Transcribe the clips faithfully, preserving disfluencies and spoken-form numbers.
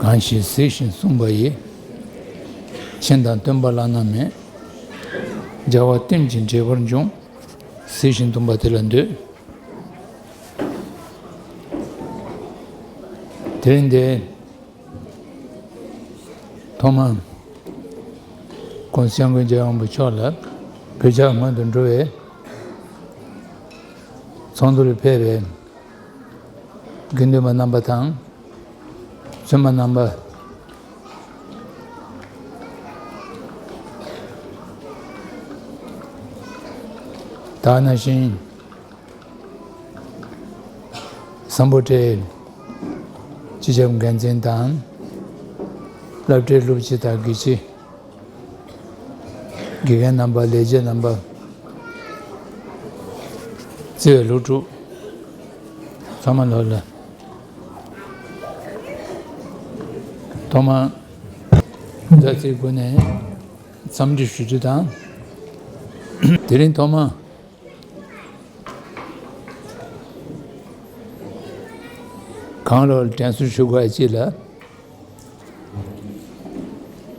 གང་ཞིག་གཟིགས་ཤིང་གསུངས་པ་ཡིས། མཁྱེན་དང་སྟོན་པ་བླ་ན་མེད། རྒྱལ་བ་བསྟན་ཅིང་འགྲེལ་པར་འབྱུང་། གཟིགས་ཤིང་གསུངས་པ་དེ་ལ་འདུད། དེ་རིང་འདིར་ཐོག་མར་༸གོང་ས་༸སྐྱབས་མགོན་རྒྱལ་བའི་དབང་པོ་མཆོག་ལ་གུས་ཕྱག་སྔོན་དུ་འགྲོ་བའི་ཚོགས་འདུ་ལ་ཕེབས་པའི་དགེ་འདུན་པ་རྣམ་པ་དང་། བཙུན་མ་རྣམ་པ། ད་ག་ནང་བཞིན་བཟང་པོ་གྲས་སྤྱི་ཁྱབ་འགན་འཛིན་དང་། སློབ་གྲྭའི་སློབ་སྤྱི་དང་དགེ་སྤྱི། དགེ་རྒན་རྣམ་པ། ལས་བྱེད་རྣམ་པ། བརྩེ་བའི་སློབ་ཕྲུག་ཚང་མ་ལོ་ལ། ཐོག་མར་མཛའ་བརྩེའི་སྒོ་ནས་འཚམས་འདྲི་ཞུ་རྒྱུ་དང་། དེ་རིང་ཐོག་མར་གང་རོགས་དྲན་གསོ་ཞུ་དགོས་ཅིག་ལ།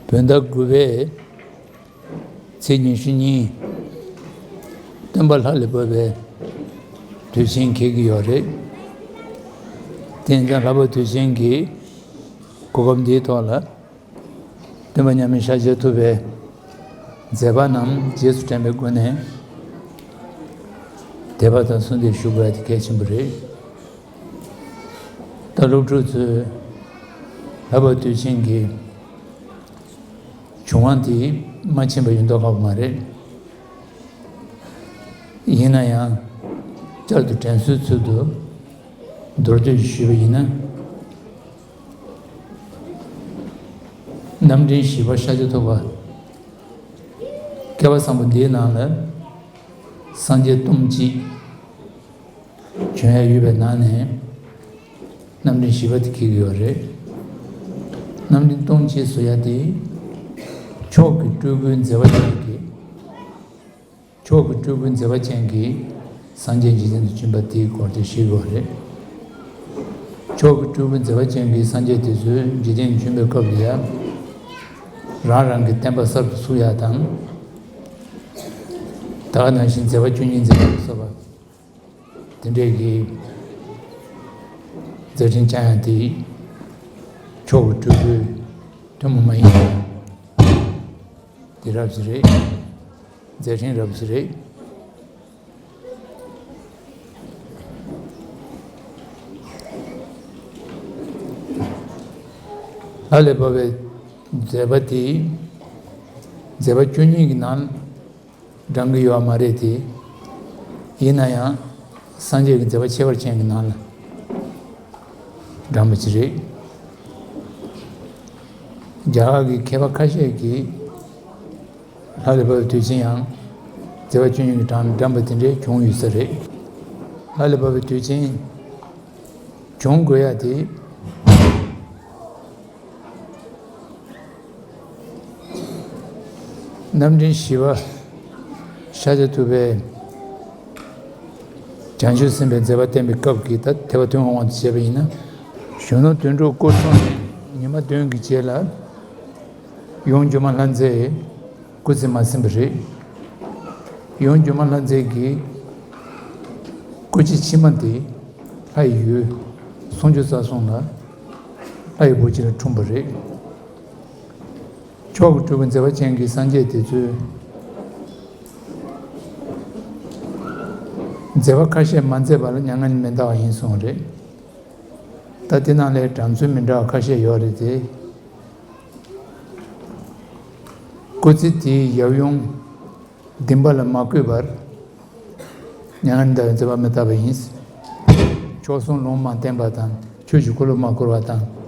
བོད་ཟླ་དགུ་པའི་ཚེས་ཉི་ཤུ་གཉིས། སྟོན་པ་ལྷ་ལས་བབས་པའི་དུས་ཆེན་འཁེལ་གྱི་ཡོད་རེད། དེ་ཡིན་ཙང་ལྷག་པར་དུས་ཆེན་གྱི་གོ་སྐབས་འདིའི་ཐོག་ལ། སྟོན་པ་མཉམ་མེད་ཤཱཀྱ་ཐུབ་པའི་མཛད་པ་རྣམས་རྗེས་སུ་དྲན་པའི་སྒོ་ནས། དད་པ་དང་གསོལ་འདེབས་ཞུ་དགོས་ཡ་དེ་གལ་ཆེན་པོ་རེད། ད་སློབ་ཕྲུག་ཚོས་ལྷག་པར་དུས་ཆེན་གྱི་བྱུང་བ་དེ་མ་མཁྱེན་པ་ཡོད་མདོག་ཁ་པོ་མ་རེད། ཡིན་ན་ཡང་བསྐྱར་དུ་དྲན་གསོའི་ཚུལ་དུ་མདོར་བསྡུས་ཞུས་པ་ཡིན་ན། རྣམ་འདྲེན་བཞི་པ་ཤཱཀྱ་ཐུབ་པ། བསྐལ་པ་བཟང་པོ་འདིའི་ནང་ལ་སངས་རྒྱས་སྟོང་གཅིག་བྱོན་ཡ་ཡོད་པའི་ནང་ནས་རྣམ་འདྲེན་བཞི་པ་དེ་འཁེལ་གྱི་ཡོད་རེད། རྣམ་འདྲེན་སྟོང་གཅིག་ཟེར་ཡ་དེ་མཆོག་གི་སྤྲུལ་སྐུའི་མཛད་པ་ཅན་གྱི། མཆོག་གི་སྤྲུལ་སྐུའི་མཛད་པ་ཅན་གྱི་སངས་རྒྱས་འཇིག་རྟེན་དུ་བྱོན་པ་དེའི་སྐོར་དེ་ཞུ་དགོས་རེད། མཆོག་གི་སྤྲུལ་སྐུའི་མཛད་པ་ཅན་གྱི་སངས་རྒྱས་དེ་ཚོས་འཇིག་རྟེན་དུ་བྱོན་པའི་སྐབས་ལ་ཡ། རང་རང་གི་བསྟན་པ་གསར་དུ་ཚུགས་ཡ་དང་། ད་ག་ནང་བཞིན་མཛད་པ་བཅུ་གཉིས་མཛད་པ་ལ་སོགས་པ་དེ་འདྲས་ཀྱི་མཛད་འཕྲིན་བསྐྱངས་ཡ་དེ་མཆོག་གི་སྤྲུལ་སྐུའི་ཐུན་མོང་མ་ཡིན་པ་དེ་རབ་ཞིག་རེད། མཛད་འཕྲིན་རབ་ཞིག་རེད། ལྷ་ལས་བབས་པའི་མཛད་པ་དེ་མཛད་པ་བཅུ་གཉིས་ཀྱི་ནང་བགྲང་གི་ཡོད་མ་རེད་དེ། ཡིན་ན་ཡང་སངས་རྒྱས་ཀྱི་མཛད་པ་ཁྱད་པར་ཅན་གྱི་ནང་ལ་བགྲངས་པ་ཅིག་རེད། རྒྱ་གར་གྱི་མཁས་པ་ཁ་ཤས་ཀྱིས་ལྷ་ལས་བབས་པའི་དུས་ཆེན་ཡང་མཛད་པ་བཅུ་གཉིས་ཀྱི་གྲངས་ལ་བགྲངས་པ་དེ་འདྲའི་བྱུང་ཡོད་ས་རེད། ལྷ་ལས་བབས་པའི་དུས་ཆེན་བྱུང་དགོས་ཡ་དེ། རྣམ་འདྲེན་བཞི་པ་ཤཱཀྱ་ཐུབ་པས་བྱང་ཆུབ་སེམས་དཔའི་མཛད་པ་བསྟན་པའི་སྐབས་ཀྱི་ད་ཐེག་པ་ཐུན་མོང་དབང་དུ་བྱས་པ་ཡིན་ན། གཞོན་ནུ་དོན་གྲུབ་སྐུ་འཁྲུངས་ནས་ཉི་མ་བདུན་གྱི་རྗེས་ལ་ཡུམ་སྒྱུ་མ་ལྷ་མཛེས་སྐུ་ཚེ་མ་ཟིན་པ་རེད། ཡུམ་སྒྱུ་མ་ལྷ་མཛེས་ཀྱི་སྐུ་ཚེ་ཕྱི་མ་དེ་ལྷ་ཡི་ཡུལ་སུམ་ཅུ་རྩ་གསུམ་ལ་ལྷ་ཡི་བུ་ཅིག་ལ་འཁྲུངས་པ་རེད། མཆོག་གི་སྤྲུལ་སྐུ་མཛད་པ་ཅན་གྱི་སངས་རྒྱས་དེ་ཚོས་མཛད་པ་ཁ་ཤས་མ་མཛད་པ་ལ་མྱ་ངན་མི་འདའ་བ་ཡིན་གསུངས་རེད། ད་དེ་ནང་ལས་གྲངས་ཚུལ་མི་འདྲ་བ་ཁ་ཤས་ཡོད་རེད་དེ། སྐུ་ཚེ་དེའི་ཡབ་ཡུམ་བདུན་པ་ལ་མ་བསྐུས་པར་མྱ་ངན་འདའ་བའི་མཛད་པ་མི་བསྟན་པ་ཡིན། མཆོག་ཟུང་ལུང་མ་བསྟན་པ་དང་ཆོས་ཀྱི་འཁོར་ལོ་མ་བསྐོར་བ་དང་།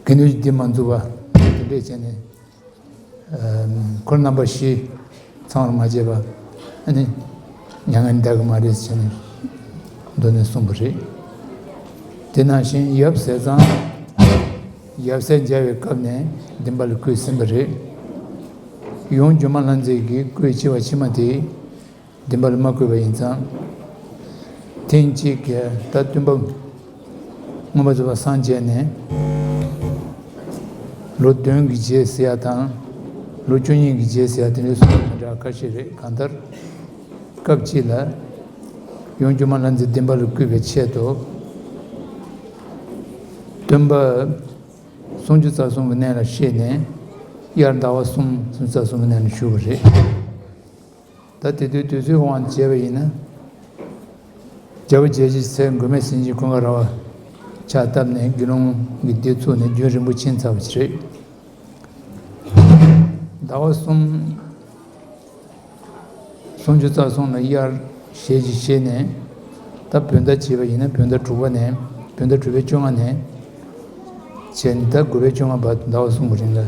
དགེ་འདུན་གྱི་སྡེ་མ་འཛུགས་པ་དེ་འདྲས་བྱས་ནས། ཨ། འཁོར་རྣམ་པ་བཞི་ཚང་བར་མ་བྱས་པ་ཨ་ནི་མྱ་ངན་འདའ་གི་མ་རེད་ཟེར་ནས་མདོ་ནས་གསུངས་པ་རེད། དེ་ནང་བཞིན་ཡབ་ཟས་གཙང་ཡབ་སྲས་མཇལ་བའི་སྐབས་ནས་བདུན་པ་ལ་བསྐུས་ཟིན་པ་རེད། ཡུམ་སྒྱུ་མ་ལྷ་མཛེས་ཀྱི་སྐུའི་སྐྱེ་བ་ཕྱི་མ་དེ། བདུན་པ་ལ་མ་བསྐུས་པ་ཡིན་ཙང་། ཐེངས་གཅིག་གི་ད་སྟོན་པ་ མངོན་པར་རྫོགས་པར་སངས་རྒྱས་ནས་ལོ་བདུན་གྱི་རྗེས་ཟེར་ཡ་དང་། ལོ་བཅུ་གཉིས་ཀྱི་རྗེས་ཟེར་ཡ་དེ་འདྲའི་གསུང་མི་འདྲ་ཁ་ཤས་རེད། གང་ལྟར་སྐབས་གཅིག་ལ་ཡང་སྒྱུ་མ་ལྷ་མཛེས་བདེན་པ་ལ་བསྐུལ་བའི་ཆེད་དུ། སྟོན་པ་སུམ་ཅུ་རྩ་གསུམ་གྱི་གནས་ལ་གཤེགས་ནས་དབྱར་ཟླ་བ་གསུམ། སུམ་ཅུ་རྩ་གསུམ་གྱི་གནས་ལ་བཞུགས་པ་རེད། ད་དེ་དུས་དུས་ཚོད་དབང་བྱས་པ་ཡིན་ན། རྒྱལ་པོ་རྒྱལ་བྱེད་ཚལ་མགོན་མེད་ཟས་སྦྱིན་ཀུན་དགའ་ར་བ་ཕྱག་བཏབ་ནས་དགེ་སློང་གི་སྡེ་བཙུགས་ནས་རྒྱུན་རིང་པོ་ཕྱིན་ཚར་བ་ཞིག་རེད། ཟླ་བ་གསུམ། སུམ་ཅུ་རྩ་གསུམ་ལ་དབྱར་ཞལ་གྱིས་བཞེས་ནས། ད་བོད་ཟླ་བྱས་པ་ཡིན་ན་བོད་ཟླ་དྲུག་པ་ནས། བོད་ཟླ་དྲུག་པའི་བཅོ་ལྔ་ནས་བྱས་ནས་ད་དགུ་པའི་བཅོ་ལྔ་བར་དུ་ཟླ་བ་གསུམ་གྱི་རིང་ལ་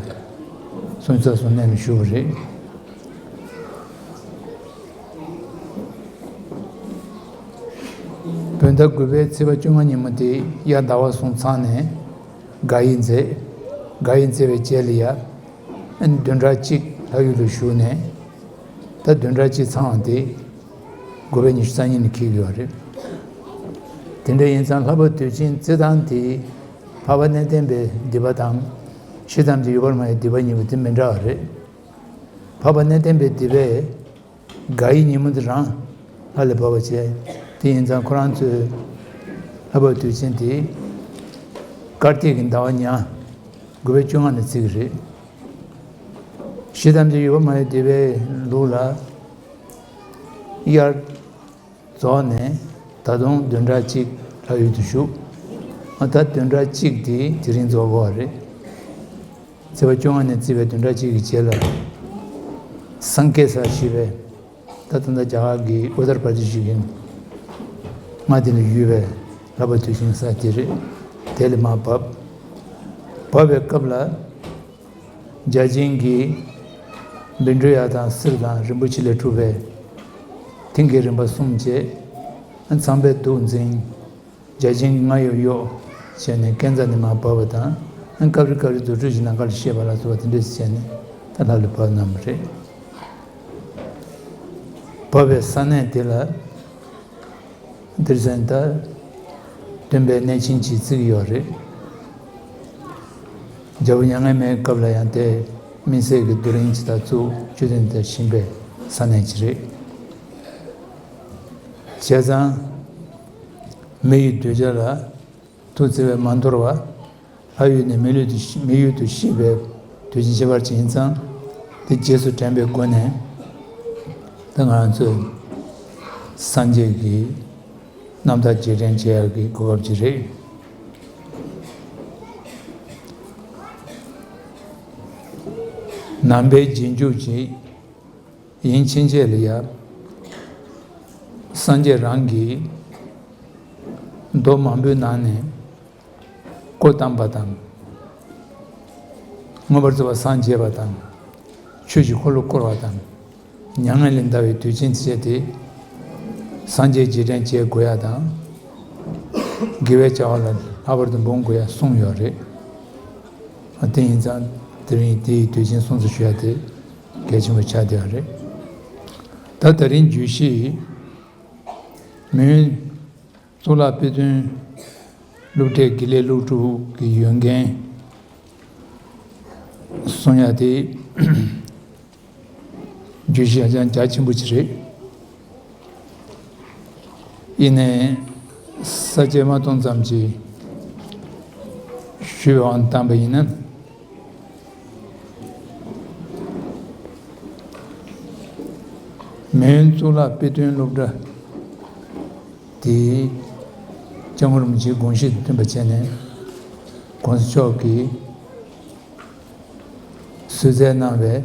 སུམ་ཅུ་རྩ་གསུམ་གནས་ལ་བཞུགས་པ་རེད། བོད་ཟླ་དགུ་པའི་ཚེས་པ་བཅོ་ལྔ་ཉིན་མོ་དེ་དབྱར་ཟླ་བ་གསུམ་ཚང་ནས་དགག་དབྱེ་མཛད། དགག་དབྱེ་མཛད་པའི་རྗེས་ལ་ཡ། ཨ་ནི་བདུན་ཕྲག་གཅིག་ལྷ་ཡུལ་དུ་བཞུགས་ནས། ད་བདུན་ཕྲག་གཅིག་ཚང་བ་དེ་དགུ་པའི་ཉི་ཤུ་རྩ་གཉིས་ནས་འཁེལ་གྱི་ཡོད་རེད། དེ་འདྲ་ཡིན་ཙང་ལྷག་པར་དུས་ཆེན་བརྩི་སྟངས་དེ་འཕགས་པ་གནས་བརྟན་པའི་སྡེ་པ་དང་། ཤི་ཙམ་གྱི་ཡུལ་པར་མ་ཡི་སྡེ་པ་གཉིས་པོ་དེ་མི་འདྲ་བ་རེད། འཕགས་པ་གནས་བརྟན་པའི་སྡེ་པས་དགག་དབྱེ་ཉིན་མོ་དེ་རང་ལྷ་ལས་བབས་པ་བྱས། དེ་ཡིན་ཙང་ཁོ་རང་ཚོས་ལྷག་པར་དུས་ཆེན་དེ་སྐར་སྟོན་གྱི་ཟླ་བ་ཉ་དགུ་པའི་བཅོ་ལྔ་ནས་བརྩི་གི་རེད། ཤི་ཙམ་གྱི་ཡུལ་པར་མ་ཡི་སྡེ་པའི་ལུགས་ལ་དབྱར་རྫོགས་ནས་ད་དུང་བདུན་ཕྲག་གཅིག་ལྷ་ཡུལ་དུ་བཞུགས། ཨ་ད་བདུན་ཕྲག་གཅིག་དེ་དེ་རིང་རྫོགས་དགོས་པ་རེད། ཚེས་པ་བཅོ་ལྔ་ནས་བརྩིས་པའི་བདུན་ཕྲག་གཅིག་གི་རྗེས་ལ་སཾ་ཀེ་ས་ཞེས་པའི། ད་ད་ལྟ་རྒྱ་གར་གྱི་ཨུ་ཏར་པར་དི་ཤི་གི་མངའ་སྡེ་ལ་ཡོད་པའི་ལྷག་པར་དུས་ཆེན་ས་དེ་རེད། དེ་ལ་མར་བབས། བབས་པའི་སྐབས་ལ་བརྒྱ་བྱིན་གྱིས་བཻ་ཌཱུརྱ་དང་གསེར་དང་རིན་པོ་ཆེ་ལས་གྲུབ་པའི་མཐིང་གི་རིམ་པ་གསུམ་བཅས། ཚངས་པས་གདུགས་འཛིན། བརྒྱ་བྱིན་གྱིས་རྔ་ཡབ་གཡོགས་བྱས་ནས་བཀས་འཛིན་ནས་མར་བབས་པ་དང་། སྐབས་རེ་སྐབས་རེ་རྫུ་འཕྲུལ་གྱི་ནམ་མཁའ་ལ་གཤེགས་པ་ལ་སོགས་པ་དེ་འདྲ་བྱས་ནས་ད་ལྷ་ལ་བབས་གནང་བ་རེད། བབས་པའི་ས་གནས་དེ་ལ་དེར་ཟན་ད་སྟོན་པའི་གནས་ཆེན་ཅིག་བརྩི་གི་ཡོད་རེད། རྒྱལ་པོ་མྱ་ངན་མེད་སྐབས་ལ་ཡང་དེ་སྨིན་བསྲེག་གི་རྡོ་རིང་ཅིག་དང་བཙུགས། བཅུད་ལྡན་དུ་ཕྱིན་པའི་ས་གནས་ཅིག་རེད། བྱས་ཙང་མི་ཡི་གདུལ་བྱ་ལ་ཐུགས་བརྩེ་བས་མ་འདོར་བར་ལྷ་ཡུལ་ནས་མི་ལུས་དུ་མི་ཡུལ་དུ་གཤེགས་པའི་དུས་ཆེན་ཁྱད་པར་ཅན་ཡིན་ཙང་། དེ་རྗེས་སུ་དྲན་པའི་སྒོ་ནས་ད་ང་རང་ཚོས་སངས་རྒྱས་ཀྱི་རྣམ་ཐར་རྗེས་དྲན་བྱེད་ཡག་གི་གོ་སྐབས་ཅིག་རེད། ནང་པའི་རྗེས་འཇུག་ཅིག་ཡིན་ཕྱིན་ཆད་ལ་ཡ། སངས་རྒྱས་རང་གིས་མདོ་མང་པོའི་ནང་ནས་འཁོར་བསྡམས་པ་དང་། མངོན་པར་རྫོགས་པར་སངས་རྒྱས་པ་དང་། ཆོས་ཀྱི་འཁོར་ལོ་བསྐོར་བ་དང་། མྱ་ངན་ལས་འདའ་བའི་དུས་ཆེན་བྱས་ཏེ། སངས་རྒྱས་རྗེས་དྲན་བྱེད་དགོས་ཡ་དང་། དགེ་བའི་བྱ་བ་ལ་ལྷག་པར་དུ་འབུངས་དགོས་ཡ་གསུངས་ཡོད་རེད། དེ་ཡིན་ཙང་དེ་རིང་དེའི་དུས་ཆེན་སྲུང་བརྩི་ཞུ་ཡ་དེ་གལ་ཆེན་པོ་ཆགས་བསྡད་ཡོད་རེད། ད་དེ་རིང་བརྗོད་གཞི་མི་ཡུལ་གཙུག་ལག་དཔེ་སྟོན་སློབ་གྲྭའི་དགེ་ལས་སློབ་ཕྲུག་གི་ཡོད་འགན་གསུང་ཡ་དེ་བརྗོད་གཞི་ཧ་ཅང་རྒྱ་ཆེན་པོ་ཅིག་རེད། ཡིན་ནའི་ས་བཅད་མ་སྟོང་ཙམ་ཅིག་ཞུས་པའི་དབང་དུ་བཏང་པ་ཡིན་ན། མི་ཡུལ་གཙུག་ལག་དཔེ་སྟོན་སློབ་གྲྭ་དེ་སྐྱབས་མགོན་རིན་པོ་ཆེའི་དགོངས་གཞི་དང་མཐུན་པ་བྱས་ནས་༸གོང་ས་མཆོག་གིས་གསོལ་སྩལ་གནང་བའི་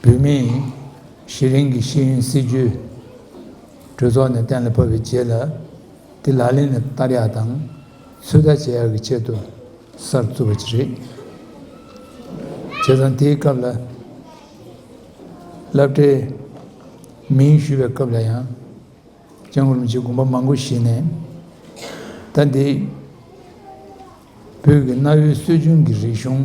བོད་མིའི་གཞི་རིམ་གྱི་ཤེས་ཡོན་སྲིད་བྱུས་གྲོས་ཚོགས་ནས་གཏན་ལ་ཕབ་པའི་རྗེས་ལ། དེ་ལག་ལེན་ལ་བསྟར་ཡག་དང་ཚོད་ལྟ་བྱེད་ཡག་གི་ཆེད་དུ་གསར་བཙུགས་པ་ཅིག་རེད། བྱས་ཙང་དེའི་སྐབས་ལ་སློབ་གྲྭའི་མིང་ཞུས་པའི་སྐབས་ལ་ཡང་། སྐྱབས་མགོན་རིན་པོ་ཆེས་དགོངས་པ་མང་པོ་བཞེས་ནས། ད་འདི་བོད་ཀྱི་གནའ་བོའི་སྲོལ་རྒྱུན་གྱི་རིག་གཞུང་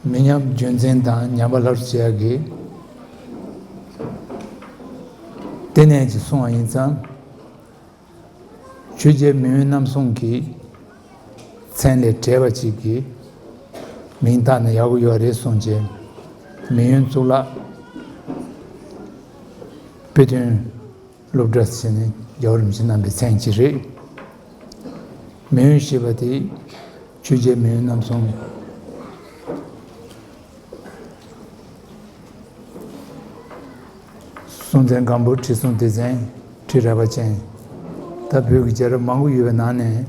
མི་ཉམས་རྒྱུན་འཛིན་དང་ཉམས་པ་སླར་གསོ་བྱེད་ཡག་གི་ དེ་ནས་ཅིག་གསུང་བ་ཡིན་ཙང་། ཆོས་རྒྱལ་མེས་དབོན་རྣམ་གསུམ་གྱི་མཚན་ལས་བྲལ་བ་ཅིག་གི་མིང་བཏགས་ན་ཡག་པོ་ཡོད་རེད་གསུངས་བྱས། མེས་དབོན་གཙུག་ལག་དཔེ་སྟོན་སློབ་གྲྭ་ཟེར་ནས་རྒྱལ་བ་རིན་པོ་ཆེ་གནང་བའི་མཚན་གཅིག་རེད། མེས་དབོན་ཞེས་པ་དེ་ཆོས་རྒྱལ་མེས་དབོན་རྣམ་གསུམ། སྲོང་བཙན་སྒམ་པོ། ཁྲི་སྲོང་ལྡེ་བཙན། ཁྲི་རལ་པ་ཅན། ད་བོད་ཀྱི་རྒྱལ་རབས་མང་པོ་ཡོད་པའི་ནང་ནས།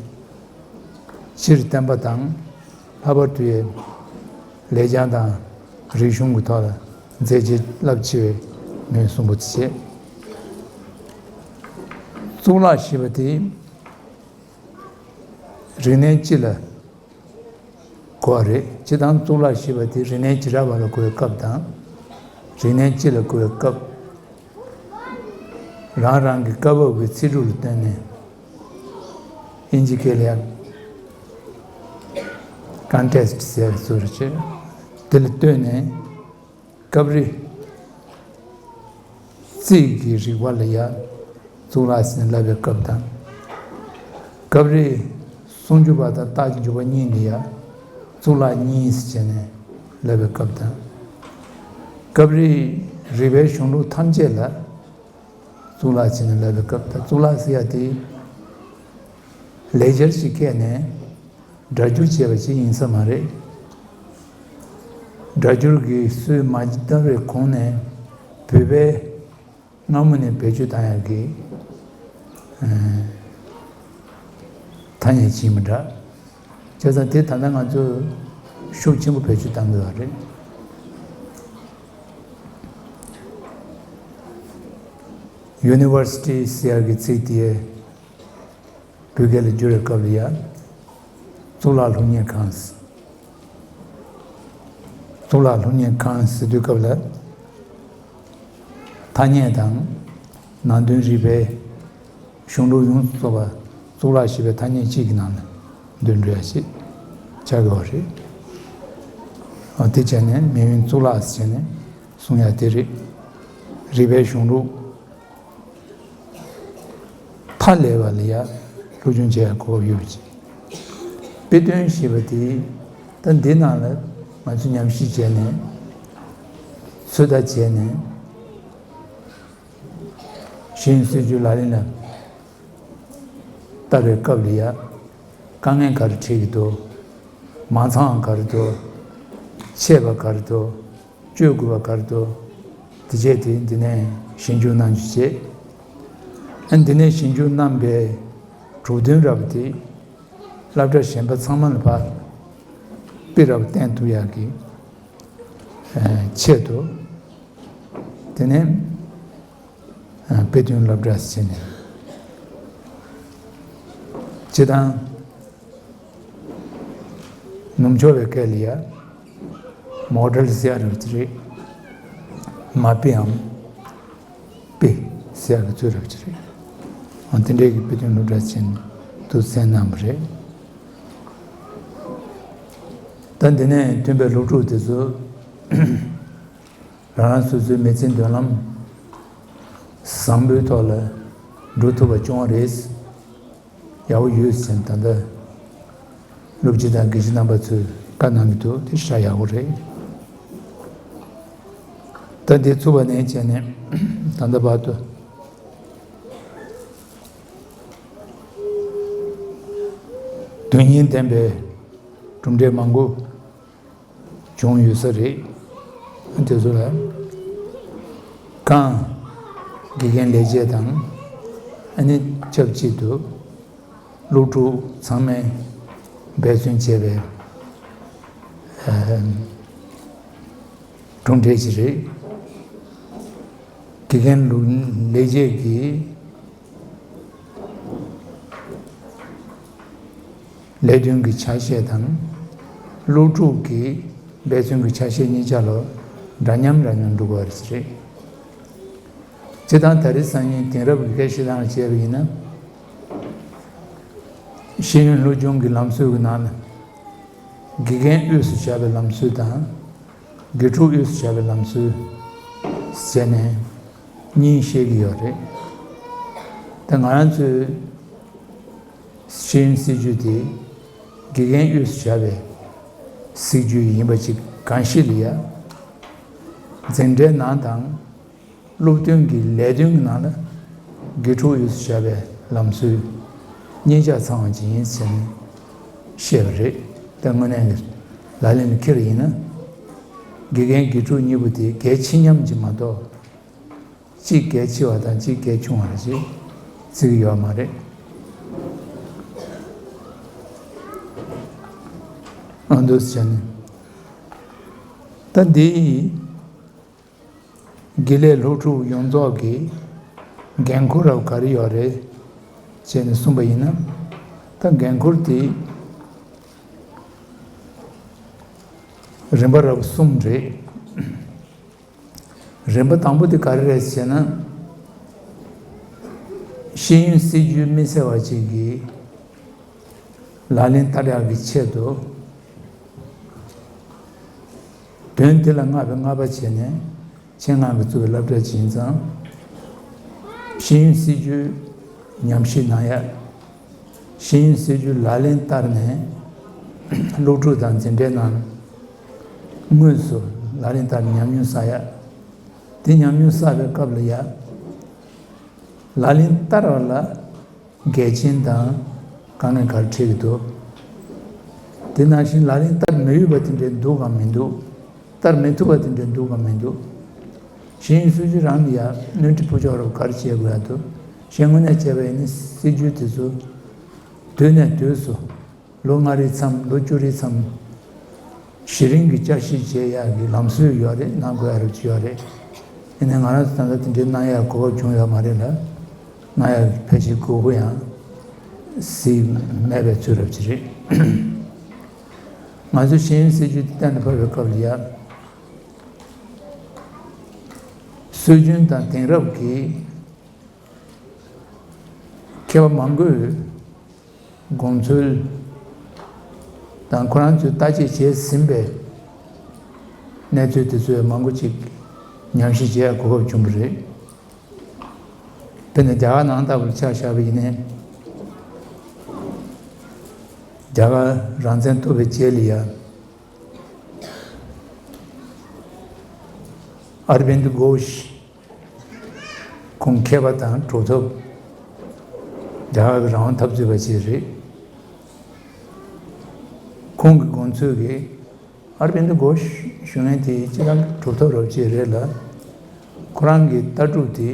སྤྱིར་བསྟན་པ་དང་། ལྷག་པར་དུ་ཡང་ལེགས་བྱང་དང་རིག་གཞུང་གི་ཐོག་ལ་མཛད་རྗེས་རླབས་ཆེ་བའི་མི་གསུམ་པོ་དེ་བྱས། གཙུག་ལག་ཞེས་པ་དེ་རིག་གནས་སྤྱི་ལ་གོ་བ་རེད། སྤྱིར་བཏང་གཙུག་ལག་ཞེས་པ་དེ་རིག་གནས་བྱེ་བྲག་པ་ལ་གོ་བའི་སྐབས་དང་། རིག་གནས་སྤྱི་ལ་གོ་བའི་སྐབས། རང་རང་གི་སྐབས་བབ་ཀྱི་ཚིག་གྲོགས་ལ་བརྟེན་ནས། དབྱིན་ཇི་སྐད་ལ་ཡང་context ཟེར་བཟོ་རེ་བྱེད། དེ་ལ་ལྟོས་ནས་སྐབས་རེ་རྩིས་ཀྱི་རིག་པ་ལ་ཡང་གཙུག་ལག་ཟེར་ནས་ལབ་པའི་སྐབས་དང་། སྐབས་རེ་སུམ་ཅུ་པ་དང་རྟགས་ཀྱི་འཇུག་པ་གཉིས་ལ་ཡང་གཙུག་ལག་གཉིས་ཟེར་བྱས་ནས་ལབ་པའི་སྐབས་དང་། སྐབས་རེ་རིག་པའི་གཞུང་ལུགས་ཐམས་ཅད་ལ་གཙུག་ལག་ཟེར་ནས་ལབ་པའི་སྐབས་དང་། གཙུག་ལག་ཟེར་ཡ་དེ་ལེགས་སྦྱར་གྱི་སྐད་ནས་སྒྲ་སྒྱུར་བྱས་པ་ཞིག་ཡིན་ས་མ་རེད། སྒྲ་སྒྱུར་གྱི་སྲོལ་མ་དར་བའི་གོང་ནས་བོད་པས་སྔ་མོ་ནས་བེད་སྤྱོད་བཏང་ཡག་གི་ཨ་ཐ་སྙད་ཅིག་མི་འདྲ། བྱས་ཙང་དེ་ད་ལྟ་ང་ཚོས་ཤུགས་ཆེན་པོ་བེད་སྤྱོད་བཏང་དགོས་པ་རེད། University ཟེར་ཡག་གི་ཚིག་དེ་བོད་སྐད་ལ་བསྒྱུར་བའི་སྐབས་ལ་ཡང་གཙུག་ལག་སློབ་གཉེར་ཁང་ཟེར། གཙུག་ལག་སློབ་གཉེར་ཁང་ཟེར་དུས་སྐབས་ལ་ཐ་སྙད་དང་ནང་དོན་རིག་པའི་གཞུང་ལུགས་ཡོངས་སུ་རྫོགས་པ་གཙུག་ལག་ཞེས་པའི་ཐ་སྙད་གཅིག་གི་ནང་ལ་འདུས་འགྲོ་ཡ་ཞིག་ཆགས་ཀྱི་ཡོད་རེད། འོ་དེ་བྱས་ནས་མེས་དབོན་གཙུག་ལག་ཟེར་ནས་གསུང་ཡ་དེ་རེད། རིག་པའི་གཞུང་ལུགས་མཐའ་ཀླས་པ་ལ་ཡ་སློབ་སྦྱོང་བྱེད་ཡ་གོ་སྐབས་ཡོད་པ་ཅིག་དཔེ་སྟོན་ཞེས་པ་དེ་ད་འདི་ནང་ལ་ང་ཚོས་ཉམས་ཞིབ་བྱས་ནས་ཚོད་ལྟ་བྱས་ནས་ཤེས་ཡོན་སྲིད་བྱུས་ལག་ལེན་ལ་བསྟར་བའི་སྐབས་ལ་ཡ་དཀའ་ངལ་ག་རེ་འཕྲད་ཀྱི་འདུག་མ་ཚང་བ་ག་རེ་འདུག་ཆད་པ་ག་རེ་འདུག་སྤྱོད་དགོས་པ་ག་རེ་འདུག་དེ་བྱས་ཏེ་འདི་ནས་ཞིབ་འཇུག་གནང་རྒྱུ་བྱས། ཨ་འདི་ནས་ཞིབ་འཇུག་གནང་པའི་གྲུབ་དོན་རབ་དེ་སློབ་གྲྭ་གཞན་པ་ཚང་མ་ལ་ཕར་དཔེ་རབ་བསྟན་ཐུབ་ཡག་གི་ཨ་ཆེད་དུ། དེ་ནས་ཨ་དཔེ་སྟོན་སློབ་གྲྭ་ཟེར་ནས་སྤྱིར་བཏང་ནུབ་ཕྱོགས་པའི་སྐད་ལ་ཡ་མོ་ཌེལ་ཟེར་ཡ་རབ་ཅིག་རེད། མ་དཔེའམ་དཔེ་ཟེར་ཡ་གི་ཚུལ་རབ་ཅིག་རེད། ཨ་དེ་འདྲའི་གི་དཔེ་སྟོན་སློབ་གྲྭ་ཟེར་ནས་དུ་མཚན་གནང་བ་རེད། ད་འདི་ནས་ཐོན་པའི་སློབ་ཕྲུག་དེ་ཚོ་རང་རང་སོ་སོའི་མི་ཚེའི་མདུན་ལམ་བཟང་པོའི་ཐོག་ལ་འགྲོ་ཐུབ་པ་བྱུང་བ་རེད། ཡག་པོ་ཡོད་ཟེར་ནས་ད་ལྟ་སློབ་སྤྱི་དང་དགེ་བཤེས་རྣམ་པ་ཚོས་བཀའ་གནང་གི་འདུག་དེ་ཧྲ་ཡག་པོ་རེད། ད་འདི་ཚུགས་པ་ནས་བྱས་ནས་ད་ལྟ་བར་དུ་དོན་སྙིང་ལྡན་པའི་གྲུབ་འབྲས་མང་པོ་བྱུང་ཡོད་ས་རེད། དེ་ཚོ་ལ་གང་དགེ་རྒན་ལས་བྱེད་དང་ཨ་ནི་ཆབས་ཅིག་ཏུ་སློབ་ཕྲུག་ཚང་མས་འབད་བརྩོན་བྱས་པའི་ཨ་གྲུབ་འབྲས་ཅིག་རེད། དགེ་རྒན་ལུགས་ལས་བྱེད་ཀྱི་ལས་དོན་གྱི་ཆ་ཤས་དང་། སློབ་ཕྲུག་གི་འབད་བརྩོན་གྱི་ཆ་ཤས་གཉིས་ཆ་ལ་འདྲ་མཉམ་འདྲ་མཉམ་འགྲོ་གི་ཡོད་རེད། སྤྱིར་བཏང་ད་རེས་སང་ཉིན་དེང་རབས་ཀྱི་སྐད་བཤད་སྟངས་ལ་བྱས་པ་ཡིན་ན། ཤེས་ཡོན་སློབ་སྦྱོང་གི་ལམ་སྲོལ་གྱི་ནང་ལ་དགེ་རྒན་དབུས་སུ་བཞག་པའི་ལམ་སྲོལ་དང་། དགེ་ཕྲུག་དབུས་སུ་བཞག་པའི་ལམ་སྲོལ་ཟེར་ནས་གཉིས་བཤད་ཀྱི་ཡོད་རེད། ད་ང་རང་ཚོའི་ཤེས་ཡོན་སྲིད་བྱུས་དེ་དགེ་རྒན་དབུས་སུ་བཞག་པའི་སྲིད་བྱུས་ཡིན་པ་ཅིག་གང་ཞིག་ལ་ཡ། འཛིན་གྲྭའི་ནང་དང་སློབ་སྟོན་གྱི་ལས་དོན་གྱི་ནང་ལ་དགེ་ཕྲུག་དབུས་སུ་བཞག་པའི་ལམ་སྲོལ་གཉིས་ཆ་ཚང་བ་ཅིག་ཡིན་ཟེར་ནས་བཤད་པ་རེད། ད་དངོས་གནས་ཀྱི་ལག་ལེན་ལ་འཁེལ་བ་ཡིན་ན། དགེ་རྒན་དགེ་ཕྲུག་གཉིས་པོ་དེ་གལ་ཆེ་མཉམ་གྱི་མ་གཏོགས། གཅིག་གལ་ཆེ་བ་དང་གཅིག་གལ་ཆུང་བ་རེད་ཅེས་བརྩི་གི་ཡོད་མ་རེད། ཨ་འདུག་ཟེར་ནས། ད་འདི་དགེ་ལས་སློབ་ཕྲུག་ཡོངས་རྫོགས་ཀྱི་འགན་ཁུར་རབ་ག་རེ་ཡོད་རེད་ཅེས་ནས་གསུངས་པ་ཡིན་ན། ད་འགན་ཁུར་དེ་རིམ་པ་རབ་གསུམ་རེད། རིམ་པ་དང་པོ་དེ་ག་རེ་རེད་ཟེར་ན། ཤེས་ཡོན་སྲིད་བྱུས་མི་གསལ་བ་ཅིག་གི་ལག་ལེན་བསྟར་ཡག་གི་ཆེད་དུ། དོན་དེ་ལ་བསྔགས་པའི་བསྔགས་པ་བྱས་ནས་ཆེད་མངགས་ཀྱིས་བཙུགས་པའི་སློབ་གྲྭ་ཅིག་ཡིན་ཙང་། ཤེས་ཡོན་སྲིད་བྱུས་ཉམས་ཞིབ་གནང་ཡག་ཤེས་ཡོན་སྲིད་བྱུས་ལག་ལེན་བསྟར་ནས་སློབ་ཕྲུག་དང་འཛིན་གྲྭའི་ནང་དངོས་སུ་ལག་ལེན་བསྟར་ནས་ཉམས་མྱོང་བསགས་ཡ། དེ་ཉམས་མྱོང་བསགས་པའི་སྐབས་ལ་ཡ། ལག་ལེན་བསྟར་བ་ལ་འགལ་རྐྱེན་དང་དཀའ་ངལ་ག་རེ་འཕྲད་ཀྱི་འདུག་དེ་ནང་བཞིན་ལག་ལེན་བསྟར་མི་འོས་པ་དེ་འདྲ་འདུག་གམ་མི་འདུག་བསྟར་མི་ཐུབ་པ་དེ་འདྲ་འདུག་གམ་མི་འདུག་ཤེས་ཡོན་སྲིད་བྱུས་རང་ལ་ཡང་སྣོན་འཕྲི་ཕུལ་ཆོག་རབས་ག་རེ་བྱེད་དགོས་ཡ་འདུག་གཞན་དངོས་གནས་བྱས་པ་ཡིན་ན་སྲིད་བྱུས་དེ་ཚོ་དུས་ནས་དུས་སུ་ལོ་ལྔ་རེའི་མཚམས་ལོ་བཅུ་རེའི་མཚམས་གཞི་རིམ་གྱི་བསྐྱར་ཞིབ་བྱེད་ཡག་གི་ལམ་སྲོལ་ཡོད་རེད། གནང་དགོས་ཡ་རབས་ཅིག་ཡོད་རེད། ཡིན་ནའི་ང་རང་ཚོ་ད་ལྟ་དེ་འདྲའི་གནང་ཡག་གོ་སྐབས་བྱུང་ཡོད་མ་རེད་ལ། གནང་ཡག་གི་ཕལ་ཆེར་དགོས་མཁོ་ཡང་གཟིགས་མེད་པའི་ཚུལ་རབས་ཅིག་རེད། ང་ཚོ་ཤེས་ཡོན་སྲིད་བྱུས་དེ་གཏན་ལ་ཕབ་པའི་སྐབས་ལ་ཡ། སྲོལ་རྒྱུན་དང་དེང་རབས་ཀྱི་མཁས་པ་མང་པོས་དགོངས་ཚུལ་དང་ཁོ་རང་ཚོས་བརྟག་དཔྱད་བྱས་ཟིན་པའི་གནས་ཚུལ་དེ་ཚོ་མང་པོ་ཅིག་ཉམས་ཞིབ་བྱེད་ཡག་གོ་སྐབས་བྱུང་བ་རེད། དཔེར་ན་རྒྱ་གར་ནང་ལྟ་བུར་ཆ་བཞག་པ་ཡིན་ནའི། རྒྱ་གར་རང་བཙན་ཐོབ་པའི་རྗེས་ལ་ཡ། ཨར་བིན་དི་གྷོཤ། ཁོང་མཁས་པ་དང་གྲུབ་ཐོབ། རྒྱ་གར་གྱི་རང་དབང་འཐབ་རྩོད་པ་ཞིག་རེད། ཁོང་གི་དགོངས་ཚུལ་གྱིས་ཨར་བིན་དི་གྷོཤ་ཞུ་མཁན་དེ་སྤྱིར་བཏང་གི་གྲུབ་ཐོབ་རབ་ཅིག་རེད་ལ། ཁོ་རང་གི་ལྟ་གྲུབ་དེ་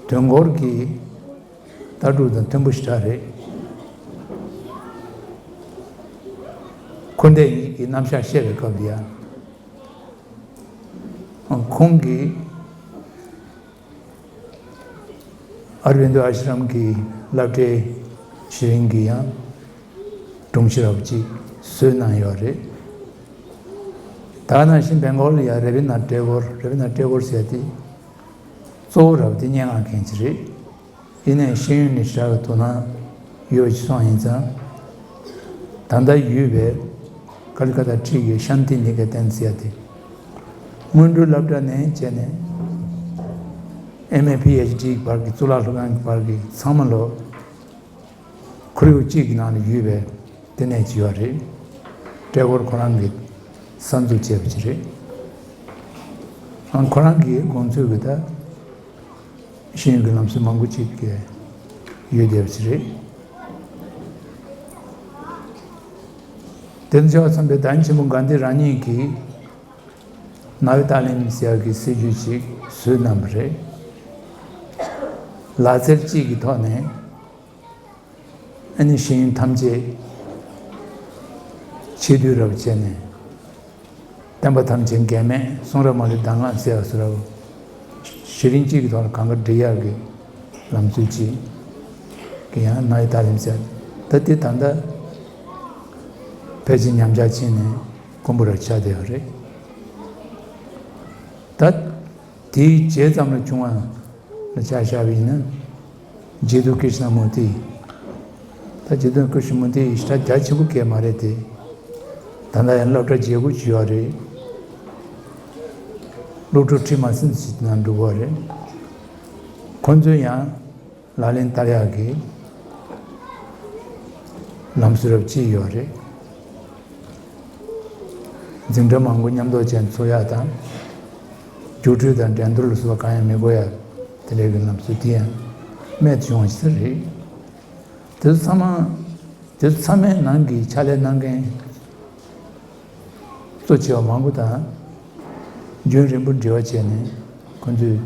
དོན་སྐོར་གྱི་ལྟ་གྲུབ་དང་མཐུན་པོ་ཞེ་དྲག་རེད། འཁོར་འདས་གཉིས་ཀྱི་རྣམ་གཞག་བཤད་པའི་སྐབས་ལ་ཡང་། ཁོང་གིས་ཨར་བིན་དོ་ཨ་ཤི་རམ་གྱི་སློབ་གྲྭའི་གཞི་རིམ་གྱི་ཡང་སྒྲོམ་གཞི་རབ་ཅིག་བཟོས་གནང་ཡོད་རེད། ད་ག་ནང་བཞིན་སྦེང་གོལ་ལ་ཡང་ར་བི་ན་ཊེ་གོར། ར་བི་ན་ཊེ་གོར་ཟེར་དེ་གཙོ་བོ་རབ་དེ་སྙན་ངག་མཁན་ཅིག་རེད། ཡིན་ནའི་ཤེས་ཡོན་ནི་ཞེ་དྲག་གི་དོ་སྣང་ཡོད་ཅེས་གསུངས་ཡིན་ཙང་། ད་ལྟ་ཡོད་པའི་ཀ་ལི་ཀ་ཏ་ཁྲིད་ཀྱི་ཤཱན་ཏི་ནི་ཀེ་ཏན་ཟེར་ཡ་དེ། སྔོན་འགྲོའི་སློབ་གྲྭ་ནས་བྱས་ནས་ཨེམ་ཨེ་པི་ཨེཆ་ཌི་བར་གྱི་གཙུག་ལག་སློབ་ཁང་གི་བར་གྱི་ཚང་མ་ལོ་ཁོར་ཡུག་གཅིག་གི་ནང་ལ་ཡོད་པའི་ལྟེ་གནས་ཅིག་ཡོད་རེད། ཊེ་གོར་ཁོ་རང་གིས་གསར་འཛུགས་བྱས་པ་ཅིག་རེད། ཨང་ཁོ་རང་གི་དགོངས་ཚུལ་གྱི་ད། ཤེས་ཡོན་གྱི་ལམ་སྲོལ་མང་པོ་ཅིག་ཡོད་བསྡད་པ་ཞིག་རེད། དེ་ཚོ་ཆ་བ་ཚང་པའི་བདག་ཉིད་ཆེན་པོ་གྷན་དྷི་རང་ཉིད་ཀྱིས་ནཱ་བི་ཏཱ་ལིམ་ཟེར་ཡག་གི་སྲིད་བྱུས་ཅིག་བཟོས་གནང་བ་རེད། ལག་རྩལ་གཅིག་གི་ཐོག་ནས། ཨ་ནི་ཤེས་ཡོན་ཐམས་ཅད་ཆེས་མཐོའི་རབ་བྱས་ནས། བསྟན་པ་ཐམས་ཅད་འགལ་མེད་གསུང་རབ་མ་ལུས་གདམས་ངག་ཟེར་བ་སུ་རབ། གཞི་རིམ་གཅིག་གི་ཐོག་ལ་གང་ག་སྒྲིག་ཡག་གི་ལམ་སྲོལ་གཅིག་གི་ཡང་ནཱ་བི་ཏཱ་ལིམ་ཟེར། ད་དེ་ད་ལྟ་ཕལ་ཆེར་ཉམས་ཆག་ཕྱིན་ནས་དཀོན་པོ་ར་ཆགས་བསྡད་ཡོད་རེད། ད་དེའི་རྗེས་ཙམ་ལ་བྱུང་བ། ལ་ཆ་བཞག་པ་ཡིན་ན། ཇེ་ཏུ་ཀྲི་ཤི་ན་མུར་ཏི། ད་ཇེ་ཏུ་ཀྲི་ཤི་ན་མུར་ཏི་ཞེ་དྲག་རྒྱ་ཆེན་པོ་གས་མ་རེད་དེ། ད་ལྟ་ཡང་སློབ་གྲྭ་བརྗེ་སྒོ་བྱས་ཡོད་རེད། སློབ་ཕྲུག་ཁྲི་མ་ཟིན་ཞིག་ནང་འགྲོ་གི་རེད། ཁོ་ཚོས་ཡང་ ལག་ལེན་བསྟར་ཡག་གི་ལམ་སྲོལ་རབ་ཅིག་ཡོད་རེད། འཛིན་གྲྭ་མང་པོ་མཉམ་དུ་བྱས་ཚོགས་ཡག་དང་། རྒྱུགས་སྤྲོད་དང་འགྲན་བསྡུར་ལ་སོགས་པ་གང་ཡང་མི་དགོས་ཡ་དེ་འདྲའི་གི་ལམ་སྲོལ་དེ་ཡང་རྨད་དུ་བྱུང་བ་ཞིག་རེད། དེ་ཚོ་ཚང་མ་དེ་ཚོ་ཚང་མའི་ནང་གི་ཕྱག་ལས་གནང་མཁན་གཙོ་ཆེ་བ་མང་པོ་དང་རྒྱུན་རིང་པོ་འབྲེལ་བ་བྱས་ནས་ཁོ་ཚོས་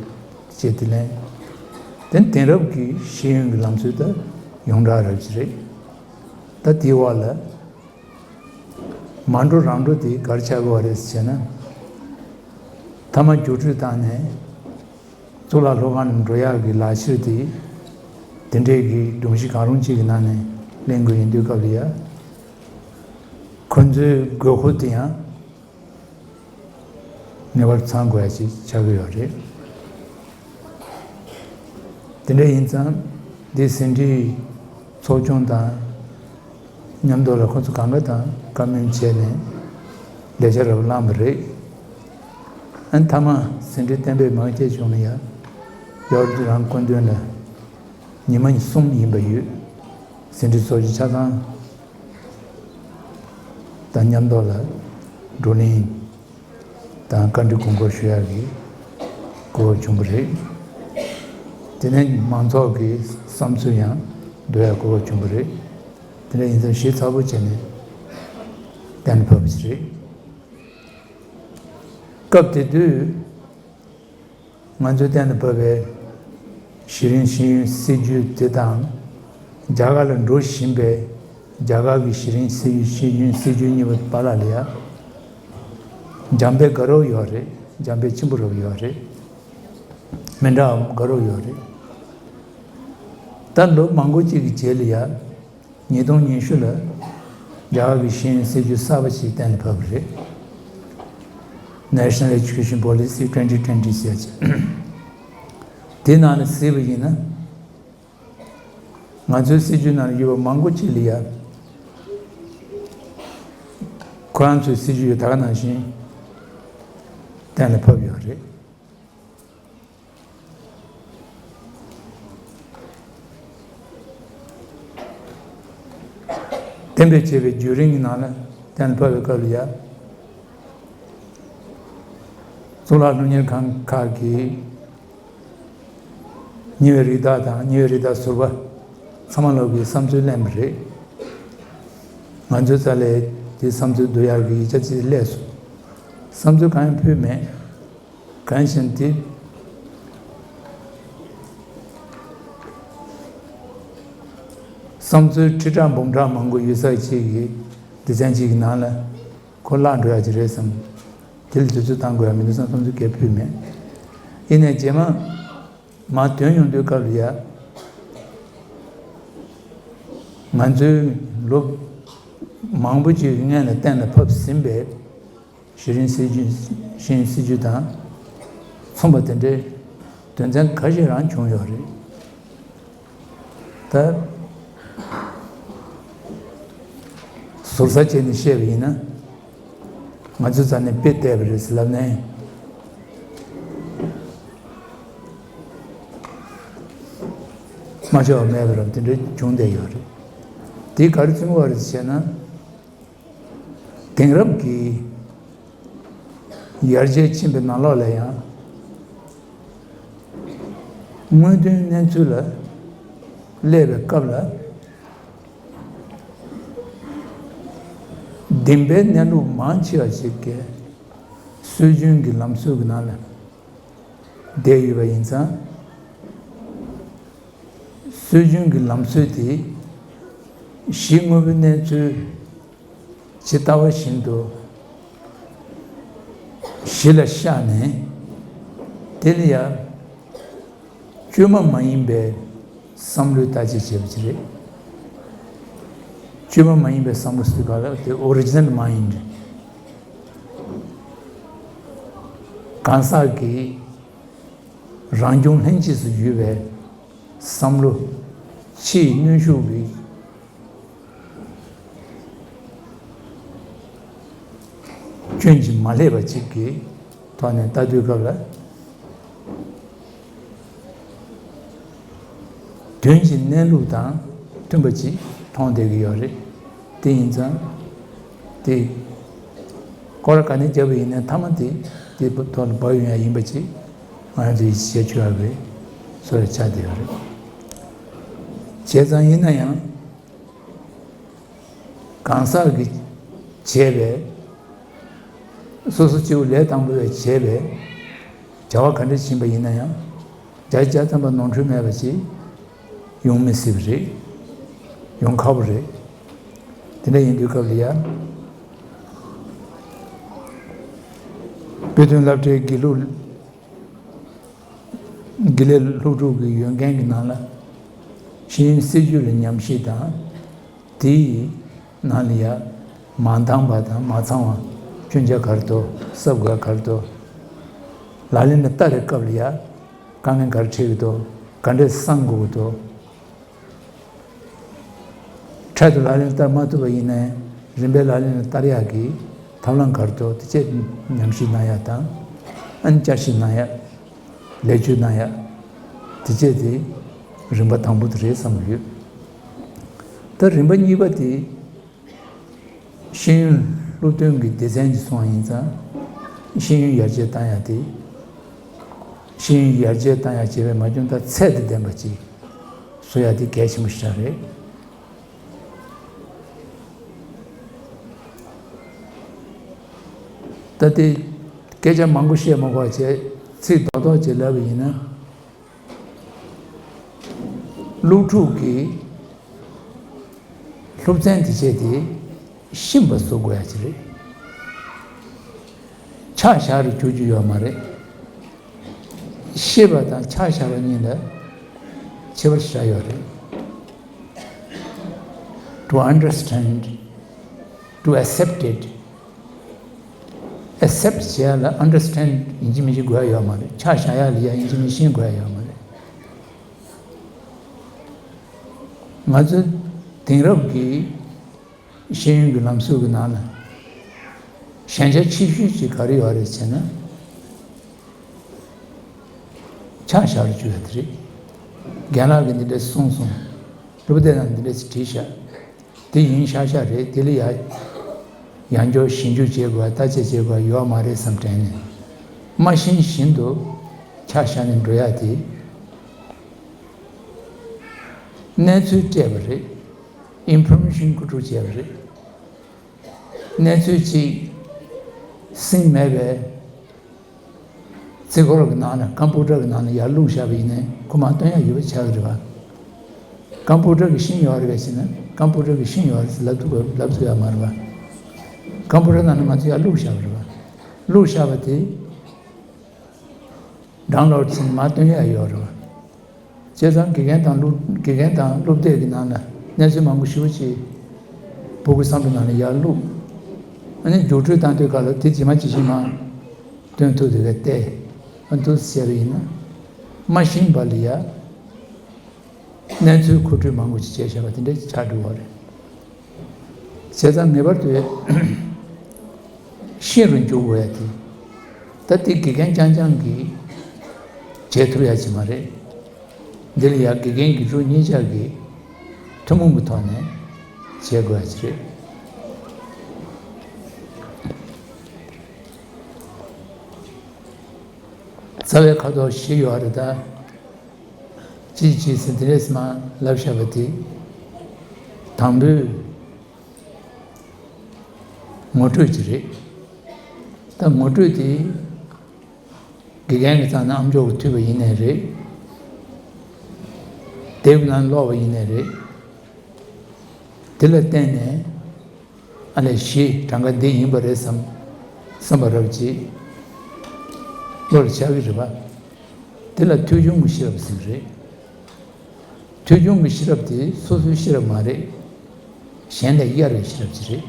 བྱས་དེ་ལན་དེ་དེང་རབས་ཀྱི་ཤེས་ཡོན་གྱི་ལམ་སྲོལ་ད་ཡོངས་གྲགས་རབ་ཅིག་རེད། ད་དེའི་འོག་ལ། མ་འགྲོ་རང་འགྲོ་དེ་ག་རེ་ཆགས་དགོས་པ་རེད་ཟེར་ན། མཐའ་མ་རྒྱུགས་སྤྲོད་བཏང་ནས་གཙུག་ལག་སློབ་ཁང་ནང་འགྲོ་ཡག་གི་ལག་ཁྱེར་དེ་དེ་འདྲའི་གི་སྒྲོམ་གཞི་གང་རུང་གཅིག་གི་ནང་ནས་ལེན་དགོས་ཡིན་དུས་སྐབས་ལ་ཡ། ཁོ་ཚོའི་དགོས་མཁོ་དེ་ཡང་ངེས་པར་ཚང་དགོས་ཡ་ཅིག་ཆགས་ཀྱི་ཡོད་རེད། དེ་འདྲ་ཡིན་ཙང་འདི་ཟིན་བྲིས་ཚོགས་ཆུང་དང་མཉམ་དུ་ལ་ཁོ་ཚོ་གང་ག་དང་བཀའ་མོལ་བྱས་ནས་ལས་འཆར་རབ་བླངས་པ་རེད། ཨ་ནི་མཐའ་མ་ཟིན་བྲིས་གཏན་འབེབས་མ་བྱས་བྱུང་ན་ཡང་ཡོ་རོབ་རང་སྐུ་མདུན་ལ་ཉི་མ་གསུམ་ཡིན་པ་ཡོད། ཟིན་བྲིས་ཚོགས་ཆུང་ཆ་ཚང་དང་མཉམ་དུ་ལ་བགྲོ་གླེང་དང་བཀའ་འདྲི་དགོངས་སྐོར་ཞུ་ཡག་གི་གོ་སྐབས་བྱུང་བ་རེད། དེ་ནས་མང་ཚོགས་ཀྱི་བསམ་ཚུལ་ཡང་འདོན་ཡག་གོ་སྐབས་བྱུང་བ་རེད། དེ་འདྲ་ཡིན་ཙང་ཞིབ་ཚགས་པོ་བྱས་ནས་གཏན་ལ་ཕབ་པ་ཞིག་རེད། སྐབས་དེ་དུས་ང་ཚོས་གཏན་ལ་ཕབ་པའི་གཞི་རིམ་ཤེས་ཡོན་སྲིད་བྱུས་དེ་དང་། རྒྱ་གར་ལ་འགྲོ་བཞིན་པའི་རྒྱ་གར་གྱི་གཞི་རིམ་སྲིད་ཡུལ་ཤེས་ཡོན་སྲིད་བྱུས་གཉིས་པོ་བར་ལ་ལ་ཡ། འཇམ་དཔལ་དགའ་རབ་ཡོད་རེད། འཇམ་དཔལ་ཆེན་པོ་རབ་ཡོད་རེད། མི་འདྲ་བ་དགའ་རབ་ཡོད་རེད། ད་ལོ་མང་པོ་གཅིག་གི་རྗེས་ལ་ཡ། ཉིས་སྟོང་ཉི་ཤུ་ལ་རྒྱ་གར་གྱི་ཤེས་ཡོན་སྲིད་བྱུས་གསར་པ་ཞིག་གཏན་ལ་ཕབ་པ་རེད། National Education Policy twenty twenty ཟེར་ཅིག་དེ་ནང་ནས་གཟིགས་པ་ཡིན་ན། ང་ཚོའི་སྲིད་བྱུས་ནང་ཡོད་པ་མང་པོ་ཅིག་ལ་ཡ། ཁོ་རང་ཚོའི་སྲིད་བྱུས་ཡོད་ད་ག་ནང་བཞིན་གཏན་ལ་ཕབ་ཡོད་རེད། གཏན་འབེབས་བྱས་པའི་བརྒྱུད་རིམ་གྱི་ནང་ལ་གཏན་ལ་ཕབ་པའི་སྐབས་ལ་ཡ། གཙུག་ལག་སློབ་གཉེར་ཁང་ཁག་གིས་ཉེ་བའི་རིགས་བདག་དང་ཉེ་བའི་རིགས་བདག་ཟུར་པ་ཚང་མ་ལོག་གིས་བསམ་ཚུལ་གླེང་བ་རེད། ང་ཚོའི་རྩ་ལས་དེ་བསམ་ཚུལ་བསྡུ་ཡག་གི་ཡིག་ཆ་ཅིག་སླེབས་སོང་། བསམ་ཚུལ་གང་ཡང་ཕུལ་མེད། གང་ཡིན་ཟེར་ན་དེ། བསམ་ཚུལ་ཁྲི་ཕྲག་འབུམ་ཕྲག་མང་པོ་ཡོད་ས་ཅིག་གི་སྡེ་ཚན་ཅིག་གི་ནང་ལ་ཁོ་བརླག་འགྲོ་ཡག་ཅིག་རེད་བསམ། དེ་ལ་དུས་ཚོད་བཏང་དགོས་ཡག་མི་འདུག་བསམ་བསམ་ཚུལ་གང་ཡང་ཕུལ་མེད། ཡིན་ནའི་རྗེས་མ་མར་ཐོན་ཡོང་དུས་སྐབས་ལ་ཡ། ང་ཚོའི་ལོ་མང་པོ་ཅིག་གི་སྔོན་ལ་གཏན་ལ་ཕབ་ཟིན་པའི་གཞི་རིམ་སྲིད་བྱུས་གཞི་རིམ་སྲིད་བྱུས་དང་མཚུངས་པ་དེ་འདྲའི་དོན་ཚན་ཁ་ཤས་རང་བྱུང་ཡོད་རེད། ད་ཟུར་ཟ་བྱས་ནས་བཤད་པ་ཡིན་ན། ང་ཚོའི་རྩ་ནས་དཔེ་བལྟས་པ་རེད་ཟེར་ལབ་ནའི་མ་ཆོག་པ་མེད་པ་རང་དེ་འདྲ་བྱུང་བསྡད་ཡོད་རེད། དེ་ག་རེ་བྱུང་བ་རེད་ཟེར་ན། དེང་རབས་ཀྱི་ཡར་རྒྱས་ཕྱིན་པའི་ནང་ལོགས་ལ་ཡང་། དངོས་དོན་གནས་ཚུལ་ལ་སླེབས་པའི་སྐབས་ལ། བདེན་པའི་གནས་ལུགས་མང་ཆེ་བ་ཞིག་གི་སྲོལ་རྒྱུན་གྱི་ལམ་སྲོལ་གྱི་ནང་ལ་བསྡད་ཡོད་པ་ཡིན་ཙང་། སྲོལ་རྒྱུན་གྱི་ལམ་སྲོལ་དེ་གཞི་དངོས་པོའི་གནས་ཚུལ་ཇི་ལྟ་བ་བཞིན་དུ་གཞི་ལ་བཞག་ནས། དེ་ལ་ཡང་བཅོས་མ་མ་ཡིན་པའི་བསམ་བློའི་ལྟ་བྱེད་བྱེད་པ་ཅིག་རེད། བཅོས་མ་མ་ཡིན་པའི་བསམ་བློ་ཟེར་ག་ལ་དེ་ཨོ་རི་ཇི་ནལ་མའིན་ཌི། གང་ཟག་གི་རང་བྱུང་ལྷན་སྐྱེས་སུ་ཡོད་པའི་བསམ་བློ། ཕྱིའི་གནོན་ཤུགས་ཀྱི་སྐྱོན་གྱིས་མ་བསླད་པ་ཅིག་གི་ཐོག་ནས་ལྟ་དུས་སྐབས་ལ། དོན་གྱི་གནས་ལུགས་དང་མཐུན་པ་ཅིག་མཐོང་བསྡད་ཀྱི་ཡོད་རེད། དེ་ཡིན་ཙང་། དེ་སྐོར་ར་ག་ནས་བརྒྱབ་པ་ཡིན་ནའི་མཐའ་མ་དེ་དེ་ཐོག་ལ་བབས་ཡོང་ཡ་ཡིན་པ་ཅིག་ང་རང་ཚོ་ཡིད་ཆེས་བྱེད་ཆོག་ཡ་གི་བཟོ་འདྲ་ཆགས་བསྡད་ཡོད་རེད། བྱས་ཙང་ཡིན་ན་ཡང་། གང་ཟག་གིས་བྱས་པའི། སོ་སོ་སྐྱེ་བོ་ལས་དང་པོ་བས་བྱས་པའི་བྱ་བ་ག་འདྲ་ཕྱིན་པ་ཡིན་ན་ཡང་། བརྒྱ་ཆ་བརྒྱ་ཐམ་པ་ནོར་འཁྲུལ་མེད་པ་ཅིག་ཡོང་མི་སྲིད་པ་རེད། ཡོང་ཁག་པོ་རེད། དེ་འདྲ་ཡིན་དུས་སྐབས་ལ་ཡ། དཔེ་སྟོན་སློབ་གྲྭའི་དགེ་ལུགས། དགེ་ལས་སློབ་ཕྲུག་གི་ཡོད་མཁན་གྱི་ནང་ལ། ཤེས་ཡོན་སྲིད་བྱུས་ལ་ཉམས་ཞིབ་དང་། དེའི་ནང་ལ་ཡ་མ་འདང་བ་དང་མ་ཚང་བ་སྐྱོན་ཆ་ག་རེ་འདུག་སྲབ་ག་ག་རེ་འདུག་ལག་ལེན་ལ་བསྟར་བའི་སྐབས་ལ་ཡ་དཀའ་ངལ་ག་རེ་འཕྲད་ཀྱི་འདུག་ག་འདྲས་སེལ་དགོས་ཀྱི་འདུག་འཕྲལ་དུ་ལག་ལེན་བསྟར་མ་ཐུབ་པ་ཡིན་ནའི་རིམ་པས་ལག་ལེན་ལ་བསྟར་ཡག་གི་ཐབས་ལམ་ག་རེ་འདུག་དེ་བཅས་ཉམས་ཞིབ་གནང་ཡག་དང་། ཨ་ནི་བསྐྱར་ཞིབ་གནང་ཡག་ལེགས་བཅོས་གནང་ཡག་དེ་བཅས་དེ་རིམ་པ་དང་པོ་དེ་རེད་བསམ་གྱི་ཡོད། ད་རིམ་པ་གཉིས་པ་དེ། ཤེས་ཡོན་སློབ་སྟོན་གྱི་སྡེ་ཚན་གྱིས་གསུངས་པ་ཡིན་ཙང་། ཤེས་ཡོན་ཡར་རྒྱས་བཏང་ཡག་དེ། ཤེས་ཡོན་ཡར་རྒྱས་བཏང་ཡག་བྱས་པས་མ་བྱུང་ད་ཚད་དང་ལྡན་པ་ཅིག་བཟོ་ཡག་དེ་གལ་ཆེན་པོ་ཞིག་རེད། ད་དེ་སྐད་ཆ་མང་པོ་བཤད་མ་དགོས་པ་བྱས། ཚིག་རྡོག་རྡོག་ཅིག་ལབ་པ་ཡིན་ན། སློབ་ཕྲུག་གིས་སློབ་ཚན་དེ་བྱས་ཏེ་ཤེས་པ་བཟོ་དགོས་ཡ་ཅིག་རེད། ཆ་བཞག་རུ་འགྱུར་རྒྱུ་ཡོད་མ་རེད། ཤེས་པ་དང་ཆ་བཞག་པ་གཉིས་ལ་ཁྱད་པར་ཞེ་དྲག་ཡོད་རེད། To understand, to accept it. Accept བྱེད་ཡ་ལ་understand ཡིན་གཅིག་མིན་གཅིག་དགོས་ཡ་ཡོད་མ་རེད། ཆ་བཞག་ཡ་ལ་ཡ་ཡིན་གཅིག་མིན་གཅིག་དགོས་ཡ་ཡོད་མ་རེད། ང་ཚོ་དེང་རབས་ཀྱི་ཤེས་ཡོན་གྱི་ལམ་སྲོལ་གྱི་ནང་ལ་ཞན་ཆ་ཆེ་ཤོས་ཅིག་ག་རེ་ཡོད་རེད་ཟེར་ན། ཆ་བཞག་རུ་བཅུག་ཡ་དེ་རེད། རྒན་ལགས་ཀྱིས་འདི་འདྲས་གསུངས་སོང་། སློབ་དེབ་ནང་འདི་འདྲས་བྲིས་ཤག་དེ་ཡིན་ཤག་ཤག་རེད། དེ་ལ་ཡ་ཡང་བསྐྱར་ཞིབ་འཇུག་བྱེད་དགོས། བརྟག་དཔྱད་བྱེད་དགོས་ཡོད་མ་རེད་བསམ་དྲན་ནས་མ་ཤེས་བཞིན་དུ་ཆ་བཞག་ནས་འགྲོ་ཡ་དེ་གནས་ཚུལ་སྤྲད་པ་རེད། ཨིན་ཕོར་མེ་ཤན་བརྐུ་འཕྲོག་བྱས་པ་རེད། གནས་ཚུལ་གཅིག་སྲིང་མེད་པའི་རྩིས་འཁོར་གྱི་ནང་ལ་ཀམ་པུ་ཊར་གྱི་ནང་ལ་ཡར་བླུགས་བཞག་པ་ཡིན་ནའི་ཁོ་མར་བཏོན་ཡ་ཡོད་པ་ཆགས་ཀྱི་རེད་པ། ཀམ་པུ་ཊར་གྱི་ཤིང་ཡོད་རེད་པས་ཟེར་ན། ཀམ་པུ་ཊར་གྱི་ཤིང་ཡོད་རེད་ཟེར་ལབ་ཐུབ་པ་ལབ་ཐུབ་ཡ་མ་རེད་པ། ཀམ་པུ་ཊར་ནང་ལ་ང་ཚོ་ཡར་བླུགས་བཞག་པ་རེད་པ། བླུགས་བཞག་པ་དེ་ཌའུན་ལོཌ་བྱས་ནས་མར་བཏོན་ཡ་ཡོད་རེད་པ། བྱས་ཙང་དགེ་རྒན་དང་སློབ་དགེ་རྒན་དང་སློབ་དེབ་ཀྱི་ནང་ལ་གནས་ཚུལ་མང་པོ་ཞེ་པོ་ཅིག་སྤུ་གུ་བསམ་བློ་ནང་ལ་ཡར་བླུགས། ཨ་ནི་རྒྱུགས་སྤྲོད་བཏང་དུས་སྐབས་ལ་དེ་ཇི་མ་ཇི་བཞིན་མར་བཏོན་ཐུབ་དེ་ག་བལྟས། ཨ་འདུག་བྱས་པ་ཡིན་ན་མ་ཤེས་པ་ལ་ཡ་གནས་ཚུལ་མཁོ་སྤྲོད་མང་པོ་ཅིག་བྱས་བཞག་པ་དེ་འདྲ་ཅིག་ཆགས་འགྲོ་བ་རེད། བྱས་ཙང་ངེས་པར་དུ་ཤེས་རུ་འཇུག་དགོས་ཡ་དེ། ད་དེ་དགེ་རྒན་རྐྱང་རྐྱང་གིས་བྱེད་ཐུབ་ཡ་ཅིག་མ་རེད། འདི་ལ་ཡ་དགེ་རྒན་དགེ་ཕྲུག་གཉིས་ཆ་གིས་ཐུན་མོང་གི་ཐོག་ནས་བྱེད་དགོས་ཡ་ཅིག་རེད། རྩ་བའི་ཁ་དོག་བཞི་ཡོད་རེད་ད། གཅིག་གཅིག་ཟེར་དེ་རེས་མ་ལབ་བཞག་པ་དེ། དང་པོའི་ངོ་སྤྲོད་ཅིག་རེད། ད་ངོ་སྤྲོད་དེ་དགེ་རྒན་གྱི་རྩ་ནས་ཨམ་ཅོག་གིས་མཐུད་པ་ཡིན་ནའི་རེད། དེབ་ནང་ཀློག་པ་ཡིན་ནའི་རེད། དེ་ལ་བརྟེན་ནས། ཨ་ལས་གཞི་གྲངས་ཀ་འདི་ཡིན་པ་རེད་བསམ། བསམ་པ་རབ་ཅིག་བློ་ལ་འཆར་གི་རེད་པ། དེ་ལ་ཐོས་བྱུང་གི་ཤེས་རབ་ཟེར་གི་རེད། ཐོས་བྱུང་གི་ཤེས་རབ་དེ་སོ་སོའི་ཤེས་རབ་མ་རེད། གཞན་ལས་གཡར་བའི་ཤེས་རབ་ཅིག་རེད།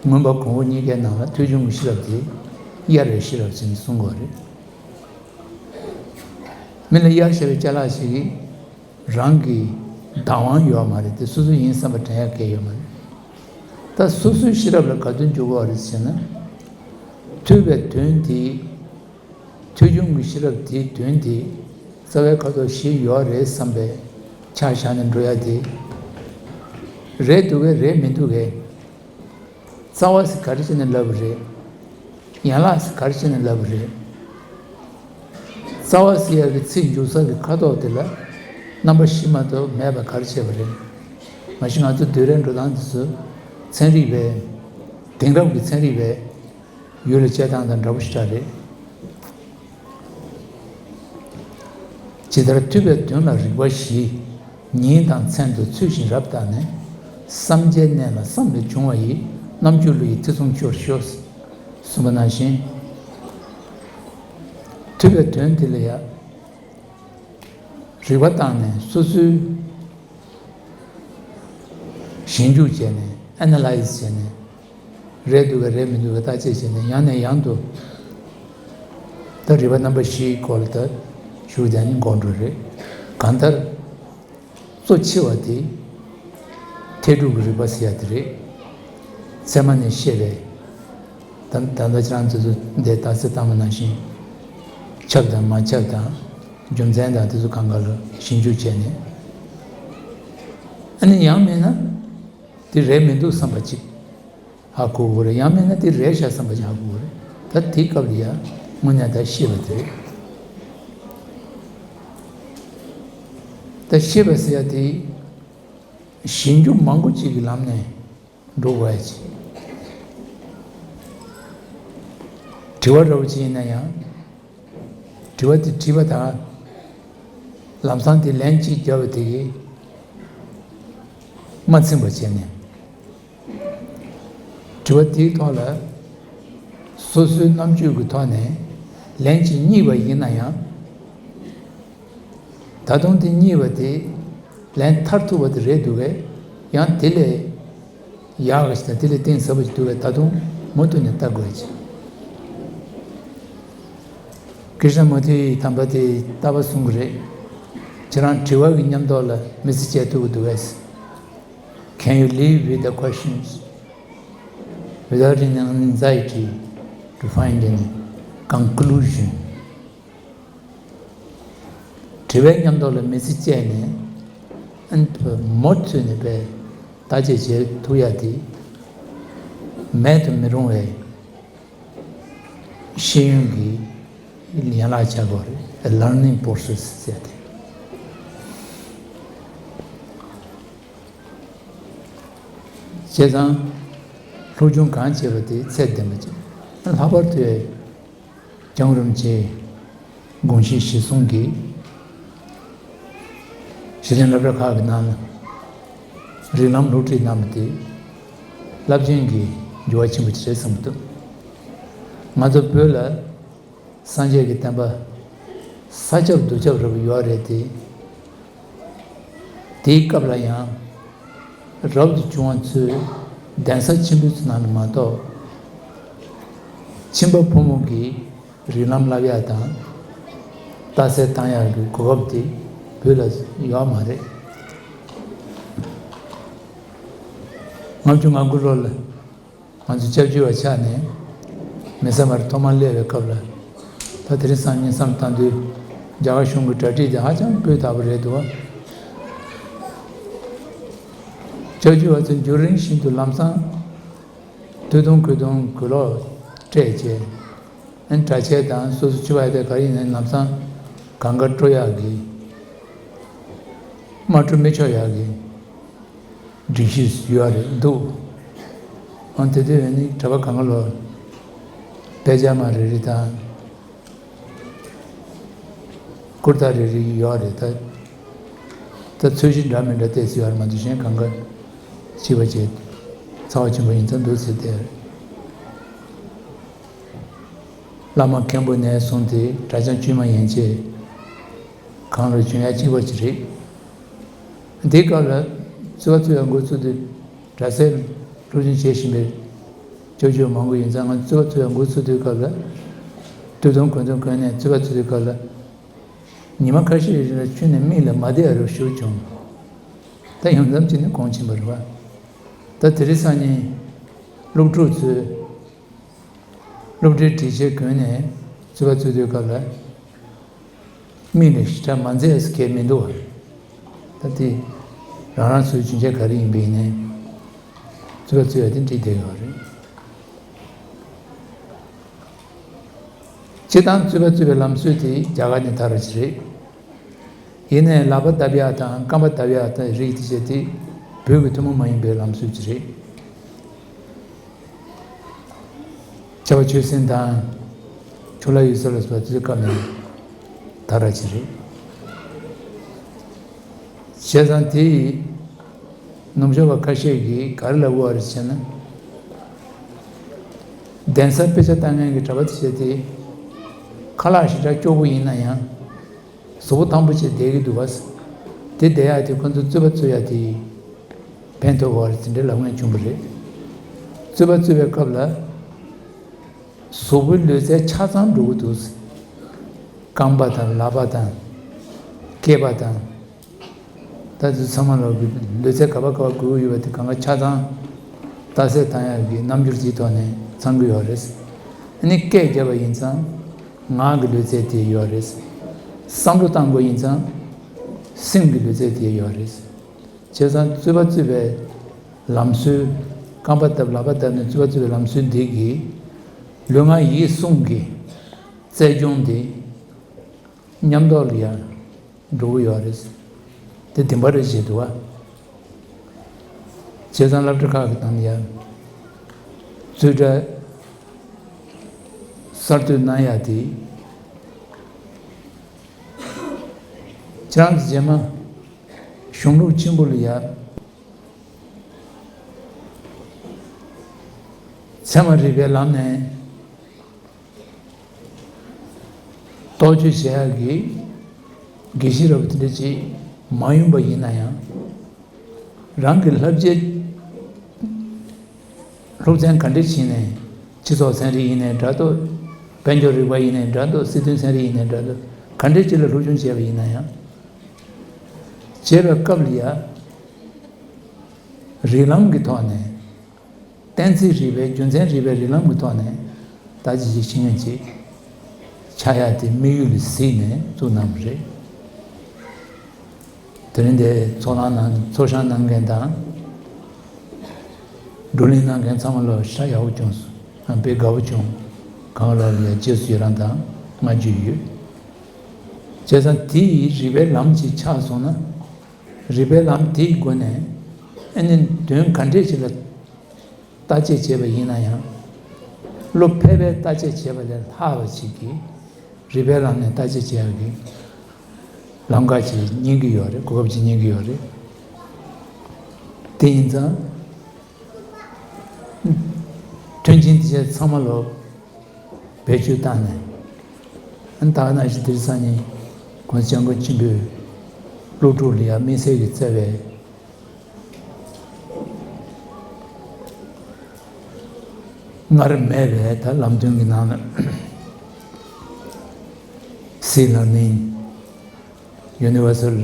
མངོན་པ་གོང་འོག་གཉིས་ཀའི་ནང་ལ་ཐོས་བྱུང་གི་ཤེས་རབ་དེ་གཡར་བའི་ཤེས་རབ་ཅིག་ནས་གསུང་གི་རེད། མི་ལ་གཡར་བཞག་པའི་ཅ་ལག་ཞིག་གིས། རང་གི་བདག་དབང་ཡོད་མ་རེད་དེ། སོ་སོ་ཡིན་བསམ་པ་དྲན་ཡག་གང་ཡང་ཡོད་མ་རེད། ད་སོ་སོའི་ཤེས་རབ་ལ་ག་དུས་འཇུག་དགོས་རེད་ཟེར་ན། ཐོས་པའི་དོན་དེ། ཐོས་བྱུང་གི་ཤེས་རབ་དེའི་དོན་དེ་རྩ་བའི་ཁ་དོག་བཞི་ཡོད་རེད་བསམ་པའི་ ཆ་བཞག་ནས་འགྲོ་ཡ་དེ། རེད་འདུག་གས། རེད་མི་འདུག་གས། རྩ་བ་ཟེར་ག་རེ་བྱས་ནས་ལབ་པ་རེད། ཡན་ལག་ཟེར་ག་རེ་བྱས་ནས་ལབ་པ་རེད། རྩ་བ་ཟེར་ཡ་གི་ཚིག་འཇུག་ས་གི་ཁ་དོག་དེ་ལ་རྣམ་པ་བཞི་མ་གཏོགས་མེད་པ་ག་རེ་བྱས་པ་རེད། མ་གཞི་ང་ཚོ་བསྡུས་གྲྭའི་འགྲོ་སྟངས་དེ་ཚོ་ཚན་རིག་པའི། དེང་རབས་ཀྱི་ཚན་རིག་པའི་ཡུལ་ལ་དཔྱད་སྟངས་དང་འདྲ་པོ་ཞིག་རེད། ཇི་ལྟར་ཐུབ་པའི་དོན་ལ་རིགས་པ་བཞི། ཉིན་དང་མཚན་དུ་ཚུལ་བཞིན་རབ་བརྟགས་ནས། བསམ་བྱའི་གནས་ལ་བསམ་ལས་བྱུང་བ་ཡི། རྣམ་འགྱུར་བློ་ཡི་ཐེ་ཚོམ་སྐྱོར་ཤོག་གསུངས་པ་ནང་བཞིན། ཐུབ་པའི་དོན་དེ་ལ་ཡང་རིགས་པ་བཏང་ནས་སོ་སོའི་ཞིབ་འཇུག་བྱས་ནས། ཨེ་ན་ལའི་ཛི་བྱས་ནས། རེད་འདུག་གས། རེད་མི་འདུག་གས། བརྟག་དཔྱད་བྱས་ནས་ཡང་ནས་ཡང་དུ། ད་རིགས་པ་རྣམ་པ་བཞིའི་སྐོར་ལ་ད་ཞུ་བ་དེ་ནི་འགོར་འགྲོ་རེད། གང་ལྟར་གཙོ་ཆེ་བ་དེ་ཐད་སྒྲུབ་ཀྱི་རིགས་པ་ཟེར་ཡ་དེ་རེད། ཚད་མ་ནས་བཤད་པའི། ད་ད་ལྟ་ཁྱེད་རང་ཚོས་འདི་རྟགས་གསལ་བཏང་བ་ནང་བཞིན། ཁྱབ་དང་མ་ཁྱབ་དང་། རྒྱུ་མཚན་དང་དེ་ཚོ་གང་ག་ལ་ཞིབ་འཇུག་བྱས་ནས། ཨ་ནི་ཡང་མིན་ན། དེ་རེད་མི་འདུག་བསམ་པ་ཅིག་ཧ་གོ་དགོས་རེད། ཡང་མིན་ན་དེ་རེད་ཤག་བསམ་པ་ཅིག་ཧ་གོ་དགོས་རེད། ད་དེའི་སྐབས་ལ་ཡ་དངོས་གནས་ད་ཤེས་པ་དེ་རེད། ད་ཤེས་པ་ཟེར་ཡ་དེ་ཞིབ་འཇུག་མང་པོ་ཅིག་གི་ལམ་ནས་འགྲོ་དགོས་ཡ་ཅིག་དྲི་བ་འདྲ་བོ་ཅིག་ཡིན་ན་ཡང་། དྲི་བ་དེ་དྲིས་པ་དང་། ལམ་སང་དེ་ལན་གཅིག་བརྒྱབ་པ་དེ་གིས་མ་ཚིམ་པ་བྱས་ནས། དྲི་བ་དེའི་ཐོག་ལ་སོ་སོའི་རྣམ་དཔྱོད་ཀྱི་ཐོག་ནས་ལན་གཅིག་རྙེད་པ་ཡིན་ན་ཡང་། ད་དུང་དེ་རྙེད་པ་དེ་ལན་མཐར་ཐུག་པ་དེ་རེད་འདུག་གས། ཡང་དེ་ལས་ཡག་གི་ཞིག་དང་དེ་ལས་གཏིང་ཟབ་པ་ཞིག་འདུག་གས། ད་དུང་མུ་མཐུད་ནས་ལྟ་དགོས་ཀྱི། ཀྲི་ཤ་ན་མུར་ཐི་ཡིས་དམ་པ་དེ་ལྟ་བ་གསུང་གི་རེད། ཁྱེད་རང་དྲི་བ་གི་མཉམ་ཐོག་ལ་མི་ཚེ་སྐྱེལ་ཐུབ་ཀྱི་འདུག་གས། Can you live with the questions without any anxiety to find any conclusion? དྲི་བའི་མཉམ་ཐོག་ལ་མི་ཚེ་སྐྱེལ་ནས། ཨན་ཐུ་མུ་མཐུད་ནས་བརྟག་དཔྱད་བྱེད་ཐུབ་ཡ་དེ་མེད་དུ་མི་རུང་བའི་ཤེས་ཡོན་གྱི་ཡན་ལག་ཆགས་དགོས་རེད། A learning process ཟེར་ཏེ། བྱས་ཙང་སློབ་སྦྱོང་གང་བྱས་པ་དེ་ཚད་ལྡན་པ་བྱས། ལྷག་པར་དུ་རྒྱལ་བ་རིན་པོ་ཆེའི་དགོངས་གཞི་གཞིར་བཟུང་གིས་གཞི་རྟེན་སློབ་གྲྭ་ཁག་གི་ནང་ལ་རིགས་ལམ་སློབ་ཁྲིད་གནང་བ་དེ་རླབས་ཆེན་གྱི་འགྱུར་བ་ཆེན་པོ་ཅིག་རེད་བསམ་གྱི་འདུག་ང་ཚོ་བོད་ལ་སངས་རྒྱས་ཀྱི་བསྟན་པ་ས་ཁྱབ་རྡོ་ཁྱབ་རེད་པ་ཡོད་རེད་དེ། དེའི་སྐབས་ལ་ཡང་རབ་ཏུ་བྱུང་བ་ཚོའི་གདན་ས་ཆེན་པོའི་ནང་ལ་མ་གཏོགས། ཁྱིམ་པ་ཕོ་མོ་གིས་རིགས་ལམ་བསླབ་ཡག་དང་རྟགས་གསལ་བཏང་ཡག་གི་གོ་སྐབས་དེ་བོད་ལ་ཡོད་མ་རེད། ལྔ་བཅུ་ང་དགུ་ལོ་ལ་ང་ཚོ་སྐྱབས་བཅོལ་བ་ཆགས་ནས་མེ་ས་མར་ཐོག་མར་སླེབས་པའི་སྐབས་ལ། ད་དེ་རིང་སང་ཉིན་བསམ་བཏང་དུས་རྒྱ་གར་གཞུང་གི་གྲ་སྒྲིག་དེ་ཧ་ཅང་སྤུས་དག་པོ་རེད་འདུག་བ། སྐྱབས་བཅོལ་བ་ཚོ་འགྱུར་རིང་བཞིན་དུ་ལམ་སང་སྟོད་ཐུང་ཁུལ་ཐུང་གུ་ལོག་སྤྲད་བྱས། ཨན་གྲྭ་ཆས་དང་སོ་སོ་ཕྱུ་པ་དེ་ག་ཡིན་ནའི་ལམ་སང་གང་ག་སྤྲོ་ཡག་གི། མ་སྤྲོ་མི་ཆོག་ཡག་གི་སྒྲིག་གཞི་ཡོད་རེད་འདུག་ཨང་དེ་དུས་ནི་གྲྭ་པ་གང་ག་ལོ་དཔེ་ཆ་མ་རེ་རེ་དང་ཀུར་ཏ་རེ་རེ་ཡོད་རེད་ད། ད་ཚོས་གཞི་འདྲ་མི་འདྲ་ཏོག་ཙམ་ཡོད་རེད་མ་གཏོགས་གཞན་གང་ག་གཅིག་པ་བྱས་ཚ་བ་ཆེན་པོ་ཡིན་ཙང་འདུག་ཟེར་བསྡད་རེད། བླ་མ་མཁན་པོ་ནས་བཟུང་སྟེ་གྲྭ་རྐྱང་དཀྱུས་མ་ཡན་ཆད་གང་རུ་བྱོན་ཡ་གཅིག་པ་ཅིག་རེད། འདིའི་སྐབས་ལ་རྩོད་པ་རྩོད་ཡ་འགོ་ཚུགས་དུས་གྲྭ་སའི་སློབ་སྦྱོང་བྱེད་བཞིན་པའི་སྐྱབས་བཅོལ་མང་པོ་ཡིན་ཙང་། ང་རྩོད་པ་རྩོད་ཡ་འགོ་ཚུགས་དུས་སྐབས་ལ་སྟོད་ཐུང་གོན་ཐུང་གོན་ནས་རྩོད་པ་རྩོད་དུས་སྐབས་ལ་ཉི་མ་ཁ་ཤས་རིང་ལ་ཁྱོན་ནས་མིག་ལ་མ་བསྡད་ཡ་རུ་ཞུགས་བྱུང་། ད་ཡང་མཚམས་ཅིག་ནས་གོང་ཕྱིན་པ་རེད་བ། ད་དེ་རིང་སང་ཉིན་སློབ་ཕྲུག་ཚོས་སློབ་གྲྭའི་སྒྲིག་ཆས་གོན་ནས་རྩོད་པ་རྩོད་དུས་སྐབས་ལ་མིག་ནས་ཞེ་དྲག་མ་མཛེས་ཟེར་མཁན་མི་འདུག་ད་དེ་རང་རང་སོའི་རྒྱུན་ཆད་ག་རེ་ཡིན་པ་ཡིན་ནའི་རྩོད་པ་རྩོད་ཡ་དེ་འགྲིག་བསྡད་ཡོད་རེད། སྤྱིར་བཏང་རྩོད་པ་རྩོད་པའི་ལམ་སྲོལ་དེ་རྒྱ་གར་ནས་དར་བ་ཞིག་རེད། ཡིན་ནའི་ལག་པ་བརྡབ་ཡག་དང་རྐང་པ་བརྡབ་ཡག་དང་རིགས་དེ་བྱས་ཏེ་བོད་ཀྱི་ཐུན་མོང་མ་ཡིན་པའི་ལམ་སྲོལ་ཅིག་རེད། ཆབ་བ་ཆོས་སེམས་དང་ཆོ་ལ་ཡུལ་ས་ལ་སོགས་དུས་སྐབས་ནས་དར་བ་ཅིག་རེད། བྱས་ཙང་དེ་ཡི་ནུབ་ཕྱོགས་པ་ཁ་ཤས་ཀྱིས་ག་རེ་ལབ་ཡོད་རེད་ཟེར་ན། གདན་སར་དཔེ་ཆ་ལྟ་མཁན་གྱི་གྲྭ་པ་དེ་བྱས་ཏེ་ཁ་ལག་ཞེ་དྲག་སྐྱོ་པོ་ཡིན་ན་ཡང་། གཟུགས་པོ་ཐང་པོ་བྱས་བསྡད་ཀྱི་འདུག་བ། དེ་བསྡད་ཡག་དེ་ཁོ་ཚོ་རྩོད་པ་རྩོད་ཡག་དེ་ཕན་ཐོགས་པ་རེད་ཟེར་འདྲ་ལབ་མཁན་བྱུང་བ་རེད། རྩོད་པ་རྩོད་པའི་སྐབས་ལ་གཟུགས་པོའི་ལུས་རྩལ་ཆ་ཚང་འགྲོ་གི་འདུག་རྐང་པ་དང་ལག་པ་དང་སྐེད་པ་དང་། ད་དེ་ཚང་མ་ལ་ལུས་རྩལ་ག་པ་ག་པ་དགོས་ཀྱི་ཡོད་པ་དེ་གང་ག་ཆ་ཚང་རྟགས་གསལ་བཏང་ཡག་གི་རྣམ་འགྱུར་གྱི་ཐོག་ནས་ཚང་གི་ཡོད་རེད། ཨ་ནི་སྐད་བརྒྱབ་པ་ཡིན་ཙང་ངག་གི་ལུས་རྩལ་དེ་ཡོད་རེད། བསམ་བློ་བཏང་དགོས་ཡིན་ཙང་སེམས་ཀྱི་ལུས་རྩལ་དེ་ཡོད་རེད། བྱས་ཙང་རྩོད་པ་རྩོད་པའི་ལམ་སྲོལ། རྐང་པ་བརྡབ་ལག་པ་བརྡབ་ནས་རྩོད་པ་རྩོད་པའི་ལམ་སྲོལ་འདི་གིས་ལུས་ངག་ཡིད་གསུམ་གྱི་རྩལ་སྦྱོང་འདི་མཉམ་ཐོག་ལ་ཡང་འགྲོ་གི་ཡོད་རེད། དེ་བདེན་པ་རེད་ཅེས་འདུག་བ། བྱས་ཙང་སློབ་གྲྭ་ཁག་གི་ནང་ལ་ཡང་རྩོད་གྲྭ་གསར་གཏོད་གནང་ཡག་དེ། ཁྱེད་རང་ཚོ་རྗེས་མ་གཞུང་ལུགས་ཆེན་པོ་ལ་ཡ། ཚད་མ་རིག་པའི་ལམ་ནས་རྟོག་དཔྱོད་བྱེད་ཡག་གི་དགེ་བཤེས་རབ་དེ་འདྲ་ཅིག་མ་ཡོང་པ་ཡིན་ན་ཡང་། རང་གི་བསླབ་བྱའི་སློབ་ཚན་ག་འདྲ་བྱས་ནས། སྤྱི་ཚོགས་ཚན་རིག་ཡིན་ནའི་འདྲ་འདུག་དཔལ་འབྱོར་རིག་པ་ཡིན་ནའི་འདྲ་འདུག་སྲིད་དོན་ཚན་རིག་ཡིན་ནའི་འདྲ་འདུག་ག་འདྲ་ཅིག་ལ་སློབ་སྦྱོང་བྱས་པ་ཡིན་ན་ཡང་། བྱས་པའི་སྐབས་ལ་ཡ། རིགས་ལམ་གྱི་ཐོག་ནས། གཏན་ཚིགས་རིག་པའི་རྒྱུ་མཚན་རིག་པའི་རིགས་ལམ་གྱི་ཐོག་ནས་ད་ཅི་ཞིག་ཤེས་མཁན་ཅིག་ཆགས་ཡ་དེ་དམིགས་ཡུལ་ལ་གཟིགས་ནས་བཙུགས་གནང་བ་རེད། དེ་རིང་འདིར་ཚོགས་ལངས་གནང་ཚོགས་བཞག་གནང་མཁན་དང་། བགྲོ་གླེང་གནང་མཁན་ཚང་མ་ལ་ཧྲ་ཡག་པོ་བྱུང་སོང་། ཨ་དཔེ་དགའ་པོ་བྱུང་། གང་ལ་ལ་ཡ་རྗེས་སུ་ཡི་རང་དང་བསྔགས་བརྗོད་ཡོད། བྱས་ཙང་དེ་ཡི་རིག་པའི་ལམ་ཅིག་ཆགས་སོང་ན། རིག་པའི་ལམ་དེའི་སྒོ་ནས་ཨ་ནི་དོན་ག་འདྲས་ཅིག་ལ་བརྟག་དཔྱད་བྱས་པ་ཡིན་ན་ཡང་། བློ་ཕལ་པའི་བརྟག་དཔྱད་བྱས་པ་ལས་ལྷག་པ་ཅིག་གིས་རིག་པའི་ལམ་ནས་བརྟག་དཔྱད་བྱེད་ཡག་གི་ལམ་ཁ་ཅིག་རྙེད་ཀྱི་ཡོད་རེད། གོ་སྐབས་ཅིག་རྙེད་ཀྱི་ཡོད་རེད། དེ་ཡིན་ཙང་། མཐུན་རྐྱེན་དེ་ཚོ་ཚང་མ་ལ་བེད་སྤྱོད་བཏང་ནས། ཨ་ནི་ད་ག་ནང་བཞིན་དེ་རིང་སང་ཉིན་༸གོང་ས་༸སྐྱབས་མགོན་ཆེན་པོས་སློབ་ཕྲུག་ལ་ཡང་དམིགས་བསལ་གྱི་བསྩལ་བའི་སྔར་མེད་པའི་ད་ལམ་སྟོན་གྱི་ནང་ལ། Sea Learning, Universal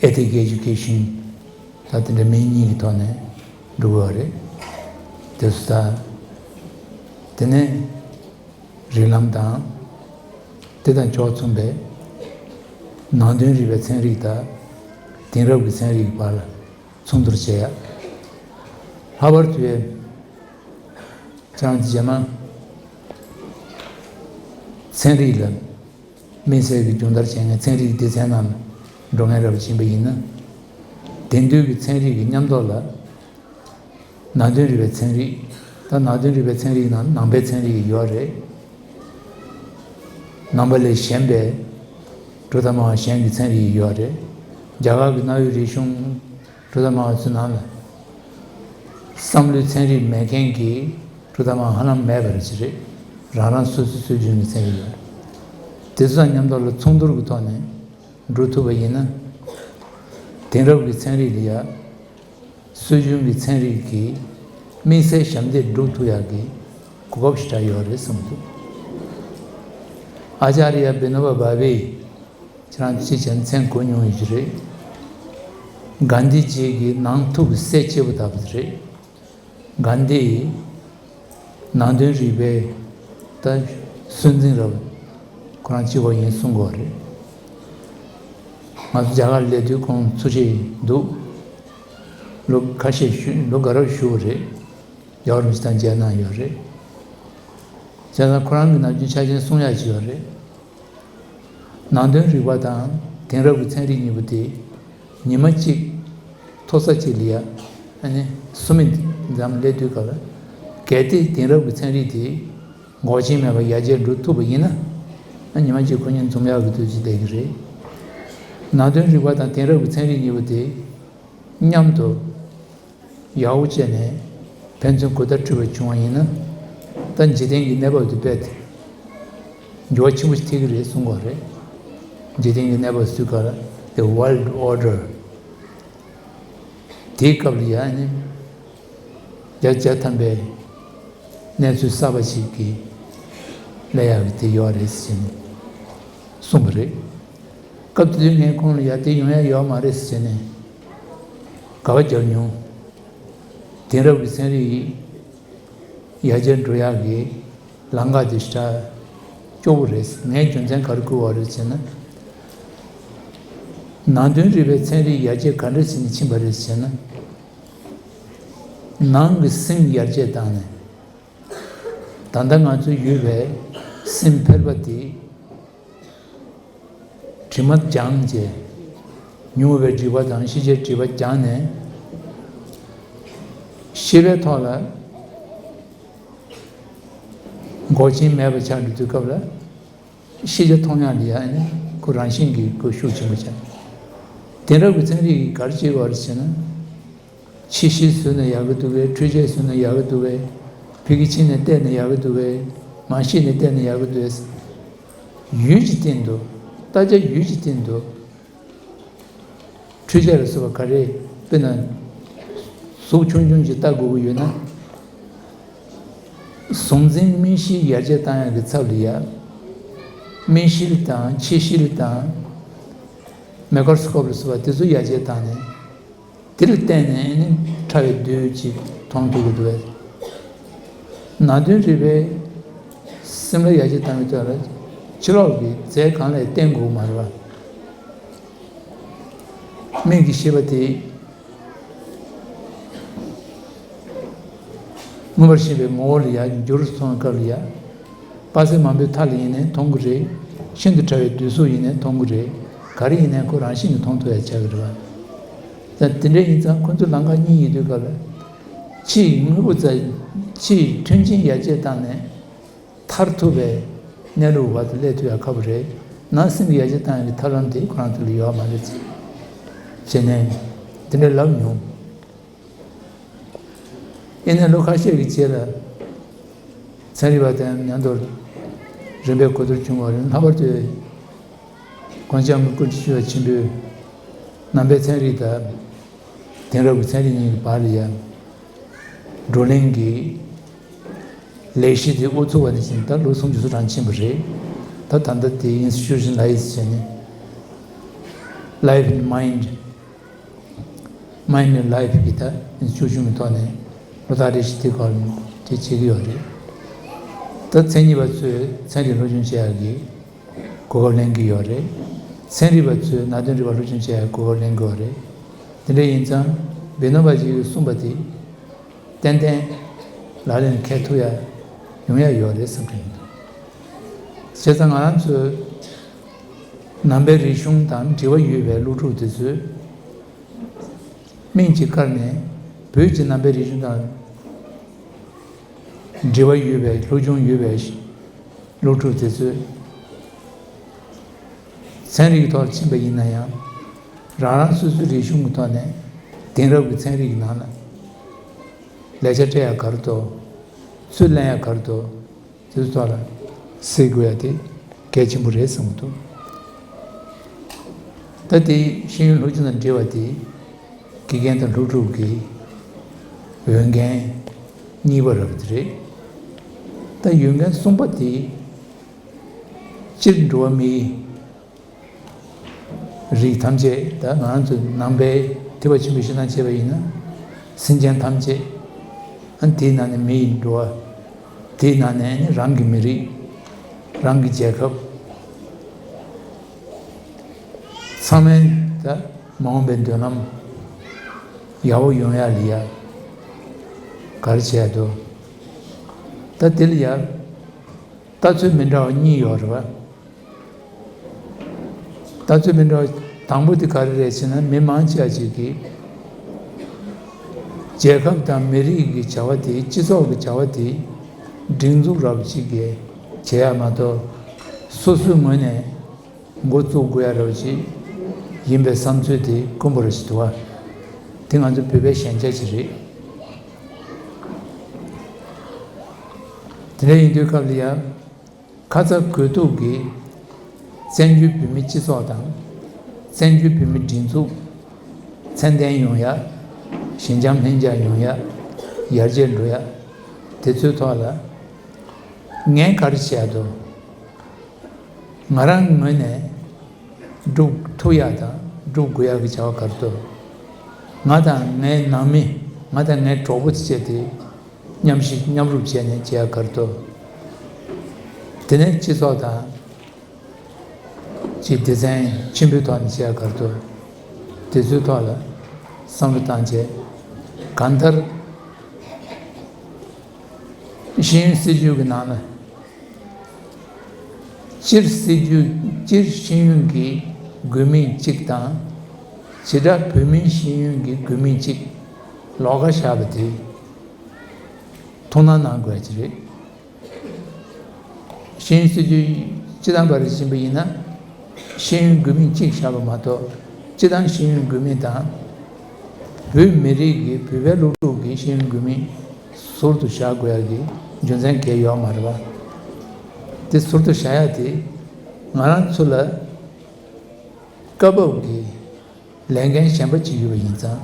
Ethic Education ད་དེ་འདྲ་མིང་གཉིས་ཀྱི་ཐོག་ནས་འགྲོ་གི་ཡོད་རེད། དེ་སུ་ད། དེ་ནས་རིགས་ལམ་དང་། དེ་དང་ཕྱོགས་མཚུངས་པའི་ནང་དོན་རིག་པའི་ཚན་རིག་དང་དེང་རབས་ཀྱི་ཚན་རིག་གི་བར་ལ་མཚུངས་བསྡུར་བྱེད་ཡ། ལྷག་པར་དུ། ཁྱེད་རང་ཚོ་རྗེས་མ་ཚན་རིག་ལ་དམིགས་བསལ་གྱི་སྦྱོང་བརྡར་བྱེད་མཁན་ཚན་རིག་སྡེ་ཚན་ནང་འགྲོ་མཁན་རབ་ཅིག་ཡིན་པ་ཡིན་ན། དེང་དུས་ཀྱི་ཚན་རིག་གི་མཉམ་ཐོག་ལ་ནང་དོན་རིག་པའི་ཚན་རིག་ད་ནང་དོན་རིག་པའི་ཚན་རིག་ནང་ནང་པའི་ཚན་རིག་ཡོད་རེད། ནང་པ་ལས་གཞན་པའི་གྲུབ་མཐའ་སྨྲ་བ་གཞན་གྱི་ཚན་རིག་ཡོད་རེད། རྒྱ་གར་གྱི་གནའ་བོའི་རིག་གཞུང་གྲུབ་མཐའ་སྨྲ་བ་ཚོའི་ནང་ལ། བསམ་བློའི་ཚན་རིག་མེད་མཁན་གྱི་གྲུབ་མཐའ་སྨྲ་བ་ཧ་ལམ་མེད་པ་རེད་ཅེས་རེད། རང་རང་སོ་སོའི་སྲོལ་རྒྱུན་གྱི་ཚན་རིག་ཡོད་རེད། དེ་ཚོ་དང་མཉམ་དུ་ལ་མཚུངས་བསྡུར་གྱི་ཐོག་ནས་འགྲོ་ཐུབ་པ་ཡིན་ན། དེང་རབས་ཀྱི་ཚན་རིག་ལ་ཡ། སྲོལ་རྒྱུན་གྱི་ཚན་རིག་གིས་དམིགས་བསལ་ཞབས་འདེགས་སྒྲུབ་ཐུབ་ཡག་གི་གོ་སྐབས་ཤིག་རག་ཡོད་རེད་བསམ་འདུག་ཨ་ཅཱརྱ་བི་ནོ་བ་བྷ་ཝེ། ཁྱེད་རང་ཅིག་བྱས་ན་མཚན་གོ་མྱོང་ཡོད་ཀྱི་རེད། གྷན་དྷི་ཇི་གི་ནང་ཐུག་གི་གསལ་ཆེ་པོ་ལྟ་བུ་དེ་རེད། གྷན་དྷི་ནང་དོན་རིག་པའི་ད་སྲོལ་འཛིན་རབ། ཁོ་རང་གཅིག་པོ་ཡིན་གསུང་གི་ཡོད་རེད། ང་ཚོ་རྒྱ་གར་སླེབས་དུས་ཁོང་ཚོ་ཆེ་འདུག་ལོ་ཁ་ཤས་ཞུ་ལོ་དགའ་རབ་ཞུ་བ་རེད། རྒྱལ་བ་རིན་པོ་ཆེ་དང་མཇལ་གནང་ཡོད་རེད། བྱས་ཙང་ཁོ་རང་གི་ནམ་རྒྱུན་ཆ་རྐྱེན་གསུང་ཡག་ཅིག་ཡོད་རེད། ནང་དོན་རིག་པ་དང་དེང་རབས་ཀྱི་ཚན་རིག་གཉིས་པོ་དེ་ཉི་མ་གཅིག་མཐོ་ས་གཅིག་ལ་ཡ་ཨ་ནི་སུ་མི་འཛམ་སླེབས་དུས་སྐབས་ལ། གལ་ཏེ་དེང་རབས་ཀྱི་ཚན་རིག་དེ་འགོག་རྐྱེན་མེད་པར་ཡར་རྒྱས་འགྲོ་ཐུབ་པ་ཡིན་ན། ཨ་ཉི་མ་གཅིག་ཁོ་གཉིས་འཛོམས་ཡག་གི་དུས་ཚོད་བསྡད་ཀྱི་རེད། ནང་དོན་རིག་པ་དང་དེང་རབས་ཀྱི་ཚན་རིག་གཉིས་པོ་དེ་མཉམ་དུ་ཡག་པོ་བྱས་ནས་ཕན་ཚུན་གོ་བརྡ་འཕྲོད་པ་བྱུང་བ་ཡིན་ན། ད་འཇིག་རྟེན་གྱི་གནས་བབ་དེ་རྦད་དེ་འགྱུར་བ་ཆེན་པོ་ཞིག་ཐེབས་ཀྱི་རེད་གསུང་གི་ཡོད་རེད། འཇིག་རྟེན་གྱི་གནས་བབ་ཟེར་དུས་སྐབས་ལ་The World Order དེའི་སྐབས་ལ་ཡ་ནི་བརྒྱ་ཆ་བརྒྱ་ཐམ་པའི་གནས་ཚུལ་གསར་པ་ཞིག་གི་སླེབས་ཡག་གི་དེ་ཡོད་རེད་ཟེར་ནས་གསུངས་པ་རེད། སྐབས་དེ་དུས་ངས་ཁོང་ལ་ཡ་དེ་ཡོང་ཡ་ཡོད་མ་རེད་ཟེར་ནས་དགག་པ་རྒྱབ་མྱོང་། དེང་རབས་ཀྱི་ཚན་རིག་ཡར་རྒྱས་འགྲོ་ཡག་གི་ལམ་ཁ་དེ་ཞེ་དྲག་སྐྱོ་བོ་རེད། ངས་རྒྱུ་མཚན་ག་རེ་བཀོད་པ་རེད་ཟེར་ན། ནང་དོན་རིག་པའི་ཚན་རིག་ཡར་རྒྱས་ག་འདྲ་བྱས་ནས་ཕྱིན་པ་རེད་ཟེར་ན། ནང་གི་སེམས་ཡར་རྒྱས་བཏང་ནས། ད་ལྟ་ང་ཚོ་ཡོད་པའི་སེམས་ཕལ་པ་དེ་དྲི་མ་སྦྱངས་བྱས། མྱོང་བའི་སྒྲིབ་པ་དང་ཤེས་བྱའི་སྒྲིབ་པ་སྦྱངས་ནས། ཤེས་པའི་ཐོག་ལ་འགོག་རྐྱེན་མེད་པ་ཆགས་འགྲོ་དུས་སྐབས་ལ། ཤེས་བྱ་མཐོང་ཡག་ལ་ཡ་ཨ་ནི་ཁོ་རང་བཞིན་གྱིས་ཁོ་ཤུགས་ཆེན་པོ་ཆགས། དེང་རབས་ཀྱི་ཚན་རིག་གིས་ག་རེ་བྱེད་དགོས་རེད་ཟེར་ན། ཕྱི་བཤིག་བཟོས་ན་ཡག་གི་འདུག་གས། འཕྲུལ་ཆས་བཟོས་ན་ཡག་གི་འདུག་གས། ཕ་གི་ཕྱི་ནས་བལྟས་ན་ཡག་གི་འདུག་གས། མ་ཤེས་ནས་བལྟས་ན་ཡག་གི་འདུག་གས། ཡུལ་གྱི་སྟེང་དུ། ལྟ་བྱ་ཡུལ་གྱི་སྟེང་དུ། འཕྲུལ་ཆས་ལ་སོགས་པ་ག་རེ། དཔེར་ན། གཟུགས་ཆུང་ཆུང་ཅིག་ལྟ་དགོས་ཀྱི་ཡོད་ན། གཟུགས་འཛིན་མིག་ཤེལ་ཡར་རྒྱས་བཏང་ཡག་གི་ཚབ་ལ་ཡ། མིག་ཤེལ་དང་ཕྱི་བཤིག་དང་། མའི་ཀྲོ་སི་ཀོབ་ལ་སོགས་པ་དེ་ཚོ་ཡར་རྒྱས་བཏང་ནས། དེ་ལ་བརྟེན་ནས་ནི་ཕྲ་བའི་རྡུལ་ཅིག་མཐོང་ཐུབ་ཀྱི་འདུག་པས། ནང་དོན་རིག་པའི་སེམས་ལ་ཡར་རྒྱས་བཏང་བའི་སྐབས་ལ་ཕྱི་ལོགས་ཀྱི་རྫས་གང་ལ་བརྟེན་དགོས་མ་རེད་པ། མིག་གི་ཤེས་པ་དེ་མངོན་པར་ཤེས་པའི་ངོ་བོ་ལ་ཡར་འགྱུར་སོང་བའི་སྐབས་ལ་ཡ། དཔག་ཚད་མང་པོའི་མཐའ་ལ་ཡིན་ནའི་མཐོང་གི་རེད། ཤིན་ཏུ་ཕྲ་བའི་རྡུལ་གཟུགས་ཡིན་ནའི་མཐོང་གི་རེད། ག་རེ་ཡིན་ནའི་ཁོ་རང་བཞིན་གྱིས་མཐོང་ཐུབ་ཡ་ཆགས་ཀྱི་རེད་པ། ད་དེ་འདྲ་ཡིན་ཙང་ཁོ་ཚོ་ལམ་ཁ་གཉིས་ཡིན་དུས་སྐབས་ལ། ཕྱིའི་དངོས་པོ་རྩ། ཕྱིའི་མཐུན་རྐྱེན་ཡར་རྒྱས་བཏང་ནས་ཐར་ཐུབ་པའི་གནས་ལུགས་བར་དུ་སླེབས་ཐུབ་ཡ་ཁག་པོ་རེད། ནང་སེམས་ཀྱི་ཡར་རྒྱས་བཏང་ཡ་གི་ཐབས་ལམ་དེ་ཁོ་རང་ཚོ་ལ་ཡོད་མ་རེད་ཅེས་བྱས་ནས་དེ་འདྲ་ལབ་མྱོང་། ཡིན་ནའི་ལོ་ཁ་ཤས་ཀྱི་རྗེས་ལ་ཚན་རིག་པ་དང་མཉམ་དུ་རིམ་པས་གོ་བསྡུར་བྱུང་བ་རེད། ལྷག་པར་དུ་གོང་ལྕམ་སྐུ་ཕྲེང་བཅུ་བ་ཆེན་པོས་ནང་པའི་ཚན་རིག་དང་དེང་རབས་ཀྱི་ཚན་རིག་གཉིས་ཀྱི་བར་ལ་ཡང་བགྲོ་གླེང་གི་ལས་གཞི་དེ་དབུ་ཚུགས་པ་ནས་བཟུང་ད་ལོ་སུམ་ཅུ་སོ་གྲངས་ཕྱིན་པ་རེད། ད་ད་ལྟ་དེ་ཨིན་སི་ཊི་ཊུ་ཤན་ལའི་ཛི་བྱས་ནས་Life and Mind། མའིན་ཌི་ལའིཕ་གི་ད་བཅུ་གཞུང་གི་ཐོག་ནས་ལོ་ལྟར་རེ་བཞིན་དེ་སྐོར་དེ་བྱེད་ཀྱི་ཡོད་རེད། ད་མཚན་ཉིད་པ་ཚོས་ཚན་རིག་སློབ་སྦྱོང་བྱེད་ཡག་གི་གོ་སྐབས་ལེན་གྱི་ཡོད་རེད། ཚན་རིག་པ་ཚོས་ནང་དོན་རིག་པ་སློབ་སྦྱོང་བྱེད་ཡག་གི་གོ་སྐབས་ལེན་གྱི་ཡོད་རེད། དེ་འདྲ་ཡིན་ཙང་སྦེ་ནོ་བ་ཇི་གིས་གསུངས་པ་དེ་ཏན་ཏན་ལག་ལེན་འཁེལ་ཐུབ་ཡ་ཡོང་ཡ་ཡོད་རེད་བསམ་གྱི་ཡོད། བྱས་ཙང་ང་རང་ཚོས་ནང་པའི་རིག་གཞུང་དང་འབྲེལ་བ་ཡོད་པའི་སློབ་ཕྲུག་དེ་ཚོས། སྨན་གྱི་བཀར་ནས་བོད་ཀྱི་ནང་པའི་རིག་གཞུང་དང་འབྲེལ་བ་ཡོད་པའི་སློབ་སྦྱོང་ཡོད་པའི་སློབ་ཕྲུག་དེ་ཚོས་ཚན་རིག་ཐོག་ཕྱིན་པ་ཡིན་ན་ཡང་རང་རང་སོ་སོའི་རིག་གཞུང་གི་ཐོག་ནས་དེང་རབས་ཀྱི་ཚན་རིག་གི་ནང་ལ་ལས་བྱ་སྤྲད་ཡག་ག་རེ་འདུག་ཚུར་ལེན་ཡག་ག་རེ་འདུག་དེ་ཚོ་ཐོག་ལ་གཟིགས་དགོས་ཡ་དེ་གལ་ཆེན་པོ་རེད་བསམ་གྱི་འདུག་ད་དེ་ཤེས་ཡོན་སློབ་སྦྱོང་དང་འབྲེལ་བ་དེ་དགེ་རྒན་དང་སློབ་ཕྲུག་གི་འོས་འགན་གཉིས་པ་རབ་དེ་རེད། ད་འོས་འགན་གསུམ་པ་དེ་སྤྱིར་འགྲོ་བ་མིའི་རིགས་ཐམས་ཅད་ད་ང་རང་ཚོ་ནང་པའི་ཐེག་པ་ཆེན་པོའི་བཤད་སྟངས་བྱས་པ་ཡིན་ན་སེམས་ཅན་ཐམས་ཅད་ཨ་དེའི་ནང་ནས་མི་ཡི་འགྲོ་བ། དེའི་ནང་ནས་ནི་རང་གི་མི་རིགས། རང་གི་རྒྱལ་ཁབ། ཚང་མས་ད་མ་འོངས་པའི་མདུན་ལམ་ཡག་པོ་ཡོང་ཡ་ལ་ཡ་ག་རེ་བྱས་འདུག་ད་དེ་ལ་ཡ་ལྟ་ཚུལ་མི་འདྲ་བ་གཉིས་ཡོད་རེད་བ། ལྟ་ཚུལ་མི་འདྲ་བ་དང་པོ་དེ་ག་རེ་རེད་ཟེར་ན། མི་མང་ཆེ་བ་ཅིག་གིས་རྒྱལ་ཁབ་དང་མི་རིགས་ཀྱི་བྱ་བ་དེ། སྤྱི་ཚོགས་ཀྱི་བྱ་བ་དེ་སྒྲིག་འཛུགས་རབ་ཅིག་གིས་བྱེད་ཡ་མ་གཏོགས། སོ་སོའི་ངོས་ནས་འགོ་བཙུགས་དགོས་ཡ་རབ་ཅིག་ཡིན་པའི་བསམ་ཚུལ་དེ་དཀོན་པོ་རེད་ཞིག་འདུག་བ། དེ་ང་ཚོ་བོད་པའི་ཞན་ཆ་ཅིག་རེད། དེ་འདྲ་ཡིན་དུས་སྐབས་ལ་ཡ། ཁ་ཚ་དགོས་གཏུགས་ཀྱིས་བཙན་བྱོལ་བོད་མིའི་སྤྱི་ཚོགས་དང་། བཙན་བྱོལ་བོད་མིའི་སྒྲིག་འཛུགས་ཚད་ལྡན་ཡོང་ཡ། ཞི་འཇམ་ལྷིང་འཇགས་ཡོང་ཡ། ཡར་རྒྱས་འགྲོ་ཡ། དེ་ཚོའི་ཐོག་ལ་ངས་ག་རེ་བྱས་འདུག་ང་རང་ངོས་ནས་སྒྲུབ་ཐུབ་ཡ་དང་སྒྲུབ་དགོས་ཡ་གི་བྱ་བ་ག་རེ་འདུག་ང་དང་ངའི་ནང་མི། ང་དང་ངའི་གྲོགས་པོ་བཅས་དེ་མཉམ་ཞིག་མཉམ་རུབ་བྱས་ནས་བྱེད་ཡ་ག་རེ་འདུག་དེ་ནས་སྤྱི་ཚོགས་དང་ཅིག་སྡེ་ཚན་ཆེན་པོའི་ཐོག་ནས་བྱེད་ཡ་ག་རེ་འདུག་དེ་ཚོའི་ཐོག་ལ་བསམ་བློ་བཏང་བྱས། གང་ལྟར་ཤེས་ཡོན་སྲིད་བྱུས་ཀྱི་ནང་ལ། སྤྱིར་སྲིད་བྱུས། སྤྱིར་ཤེས་ཡོན་གྱི་དགོས་དམིགས་གཅིག་དང་། བྱེ་བྲག་བོད་མིའི་ཤེས་ཡོན་གྱི་དགོས་དམིགས་གཅིག་ལོགས་ཀ་བཞག་པ་དེ་ཐུགས་སྣང་གནང་དགོས་ཀྱི་རེད། ཤེས་ཡོན་སྲིད་བྱུས་སྤྱི་བཏང་བར་ཕྱིན་པ་ཡིན་ན། ཤེས་ཡོན་དགོས་དམིགས་གཅིག་བཞག་པ་མ་གཏོགས། སྤྱི་བཏང་ཤེས་ཡོན་དགོས་དམིགས་དང་། བོད་མི་རིགས་ཀྱི། བོད་པའི་སློབ་ཕྲུག་གི་ཤེས་ཡོན་དགོས་དམིགས་ཟུར་དུ་བཞག་དགོས་ཡ་གི་རྒྱུ་མཚན་གང་ཡང་ཡོད་མ་རེད་པ། དེ་ཟུར་དུ་བཞག་ཡ་དེ་ང་རང་ཚོ་ལ་སྐབས་བབ་ཀྱི་ལས་འགན་གཞན་པ་ཅིག་ཡོད་པ་ཡིན་ཙང་།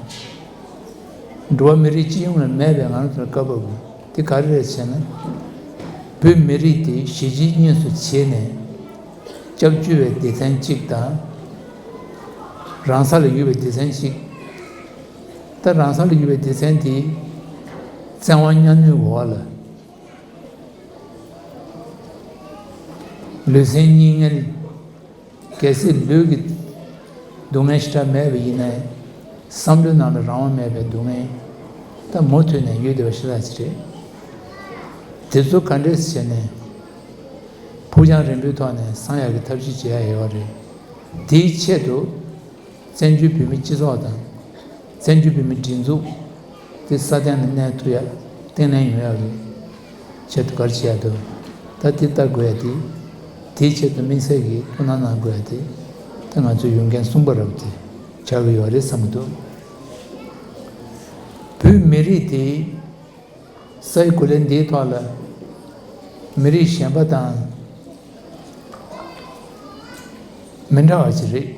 འགྲོ་བ་མི་རིགས་སྤྱི་ཡོངས་ལ་མེད་པའི་ང་རང་ཚོ་ལ་སྐབས་བབ་དེ་ག་རེ་རེད་ཟེར་ན། བོད་མི་རིགས་དེ་གཞིས་བྱེས་གཉིས་སུ་ཕྱེ་ནས་སྐྱབས་བཅོལ་བའི་སྡེ་ཚན་གཅིག་དང་། རང་ས་ལ་ཡོད་པའི་སྡེ་ཚན་གཅིག་ད་རང་ས་ལ་ཡོད་པའི་སྡེ་ཚན་དེ་བཙན་དབང་གཉའ་གནོན་འོག་ལ། ལུས་སེམས་གཉིས་ངལ། གལ་སྲིད་ལུས་ཀྱི་སྡུག་བསྔལ་ཞེ་དྲག་མེད་པ་ཡིན་ནའི། བསམ་བློའི་ནང་ལ་རང་དབང་མེད་པའི་སྡུག་བསྔལ་ད་མུ་མཐུད་ནས་ཡོད་བསྡད་པ་ཞེ་དྲག་ཅིག་རེད། དེ་ཚོ་ག་འདྲས་བྱས་ནས་ཕུགས་རྒྱང་རིང་པོའི་ཐོག་ནས་སངས་ཡག་གི་ཐབས་ཤེས་བྱེད་ཡ་ཡོད་རེད། དེའི་ཆེད་དུ། བཙན་བྱོལ་བོད་མིའི་སྤྱི་ཚོགས་དང་། བཙན་བྱོལ་བོད་མིའི་སྒྲིག་འཛུགས་དེ་སྲ་བརྟན་ལ་གནས་ཐུབ་ཡ། བརྟན་ལྷིང་ཡོང་ཡ་གི་ཆེད་དུ་ག་རེ་བྱེད་ཡ་འདུག་ད་དེ་ལྟ་དགོས་ཡ་དེ། དེའི་ཆེད་དུ་དམིགས་བསལ་གྱི་ཐུགས་སྣང་གནང་དགོས་ཡ་དེ། ད་ང་ཚོའི་ཡོན་ཏན་གསུམ་པ་རབ་དེ་ཆགས་ཀྱི་ཡོད་རེད་བསམ་གྱི་འདུག་བོད་མི་རིགས་དེ་ས་ཡི་གོ་ལའི་འདིའི་ཐོག་ལ་མི་རིགས་གཞན་པ་དང་མི་འདྲ་བ་ཞིག་རེད།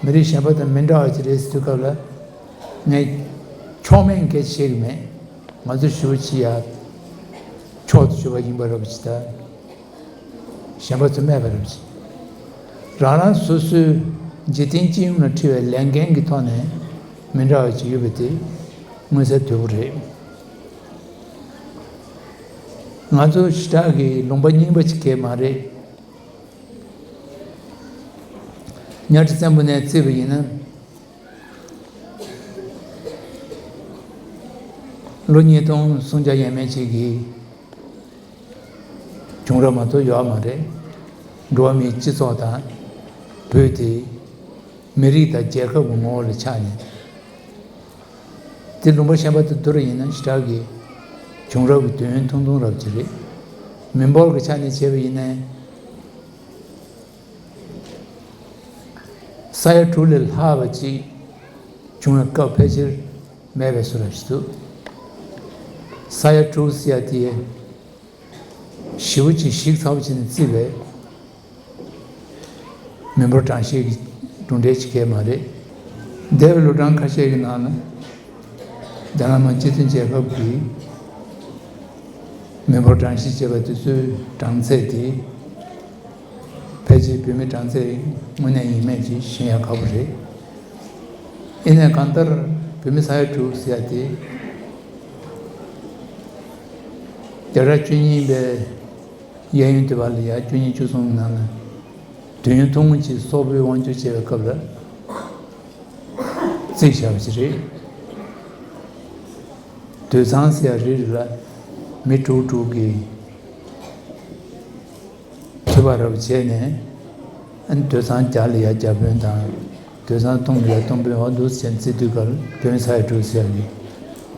མི་རིགས་གཞན་པ་དང་མི་འདྲ་བ་ཅིག་རེད་ཟེར་དུས་སྐབས་ལ། ངས་ཕྱོགས་མེད་སྐད་ཆ་བཤད་ཀྱི་མེད། ང་ཚོ་ཞེ་པོ་ཅིག་ཡ་མཆོག་ཏུ་གྱུར་པ་ཡིན་པ་རབ་ཅིག་དང་། གཞན་པ་ཚོ་སྨད་པ་རབ་ཅིག་རང་རང་སོ་སོའི་འཇིག་རྟེན་སྤྱི་ཡོངས་ལ་འཁྲི་བའི་ལས་འགན་གྱི་ཐོག་ནས་མི་འདྲ་བ་ཅིག་ཡོད་པ་དེ་མངོན་གསལ་དོད་པོ་རེད། ང་ཚོ་ཞེ་དྲག་གི་ལུང་པ་རྙིང་པ་ཅིག་གས་མ་རེད། གཉའ་ཁྲི་བཙན་པོ་ནས་བརྩིས་པ་ཡིན་ན། ལོ་ཉིས་སྟོང་སུམ་བརྒྱ་ཡས་མས་ཅིག་གི་བྱུང་རབས་མ་གཏོགས་ཡོད་མ་རེད། འགྲོ་བ་མིའི་སྤྱི་ཚོགས་དང་བོད་དེ་མི་རིགས་དང་རྒྱལ་ཁབ་ཀྱི་ངོ་བོ་ལ་ཆགས་ནས། དེ་ལུང་པ་གཞན་པ་དང་བསྡུར་བ་ཡིན་ན་ཞེ་དྲག་གི་བྱུང་རབས་ཀྱི་དུས་ཡུན་ཐུང་ཐུང་རབ་ཅིག་རེད། མི་འབོར་གྱི་ཆ་ནས་བྱས་པ་ཡིན་ན། ས་ཡ་དྲུག་ལས་ལྷག་པ་ཅིག་བྱུང་བའི་སྐབས་ཕལ་ཆེར་མེད་པའི་བཟོ་འདྲ་ཞིག་འདུག་ས་ཡ་དྲུག་ཟེར་ཡ་དེ་ཞེ་པོ་ཅིག་གཞི་རྩ་བོ་ཅིག་ནས་བརྩིས་པའི་མི་འབོར་གྲངས་བཤེར་གྱི་གྲུབ་འབྲས་ཅིག་གས་མ་རེད། འདས་པའི་ལོ་གྲངས་ཁ་ཤས་ཀྱི་ནང་ལ། རྒྱ་ནག་མི་དམངས་སྤྱི་མཐུན་རྒྱལ་ཁབ་ཀྱིས་མི་འབོར་གྲངས་བཤེར་བྱས་པ་དེ་ཚོའི་གྲངས་ཚད་དེ་ཕལ་ཆེར་བོད་མིའི་གྲངས་ཚད་དངོས་གནས་ཡིན་མེད་ཅིག་ཤེས་ཡ་ཁག་པོ་རེད། ཡིན་ནའི་གང་ལྟར་བོད་མི་ས་ཡ་དྲུག་ཟེར་ཡ་དེ་བརྒྱ་ཆ་བཅུ་གཉིས་པའི་གཡས་གཡོན་དེ་བར་ལ་ཡ་བཅུ་གཉིས་བཅུ་གསུམ་གྱི་ནང་ལ་ དུས་ཡུན་ཐུང་ངུ་ཅིག་སོག་པོའི་དབང་སྒྱུར་བྱས་པའི་སྐབས་ལ་བརྩིགས་བཞག་པ་ཞིག་རེད། དུད་ཚང་ཟེར་ཡ་རེ་རེ་ལ་མི་དྲུག་དྲུག་གིས་མཐུད་པ་རབ་བྱས་ནས། ཨ་ནི་དུད་ཚང་བརྒྱ་ལ་ཡ་བརྒྱ་དཔོན་དང་། དུད་ཚང་སྟོང་ལ་ཡ་སྟོང་དཔོན། འོ་འདུག་སེ་བྱས་ནས་བརྩིགས་དུས་སྐབས་ལ་དཔོན་ས་ཡ་དྲུག་ཟེར་ཡ་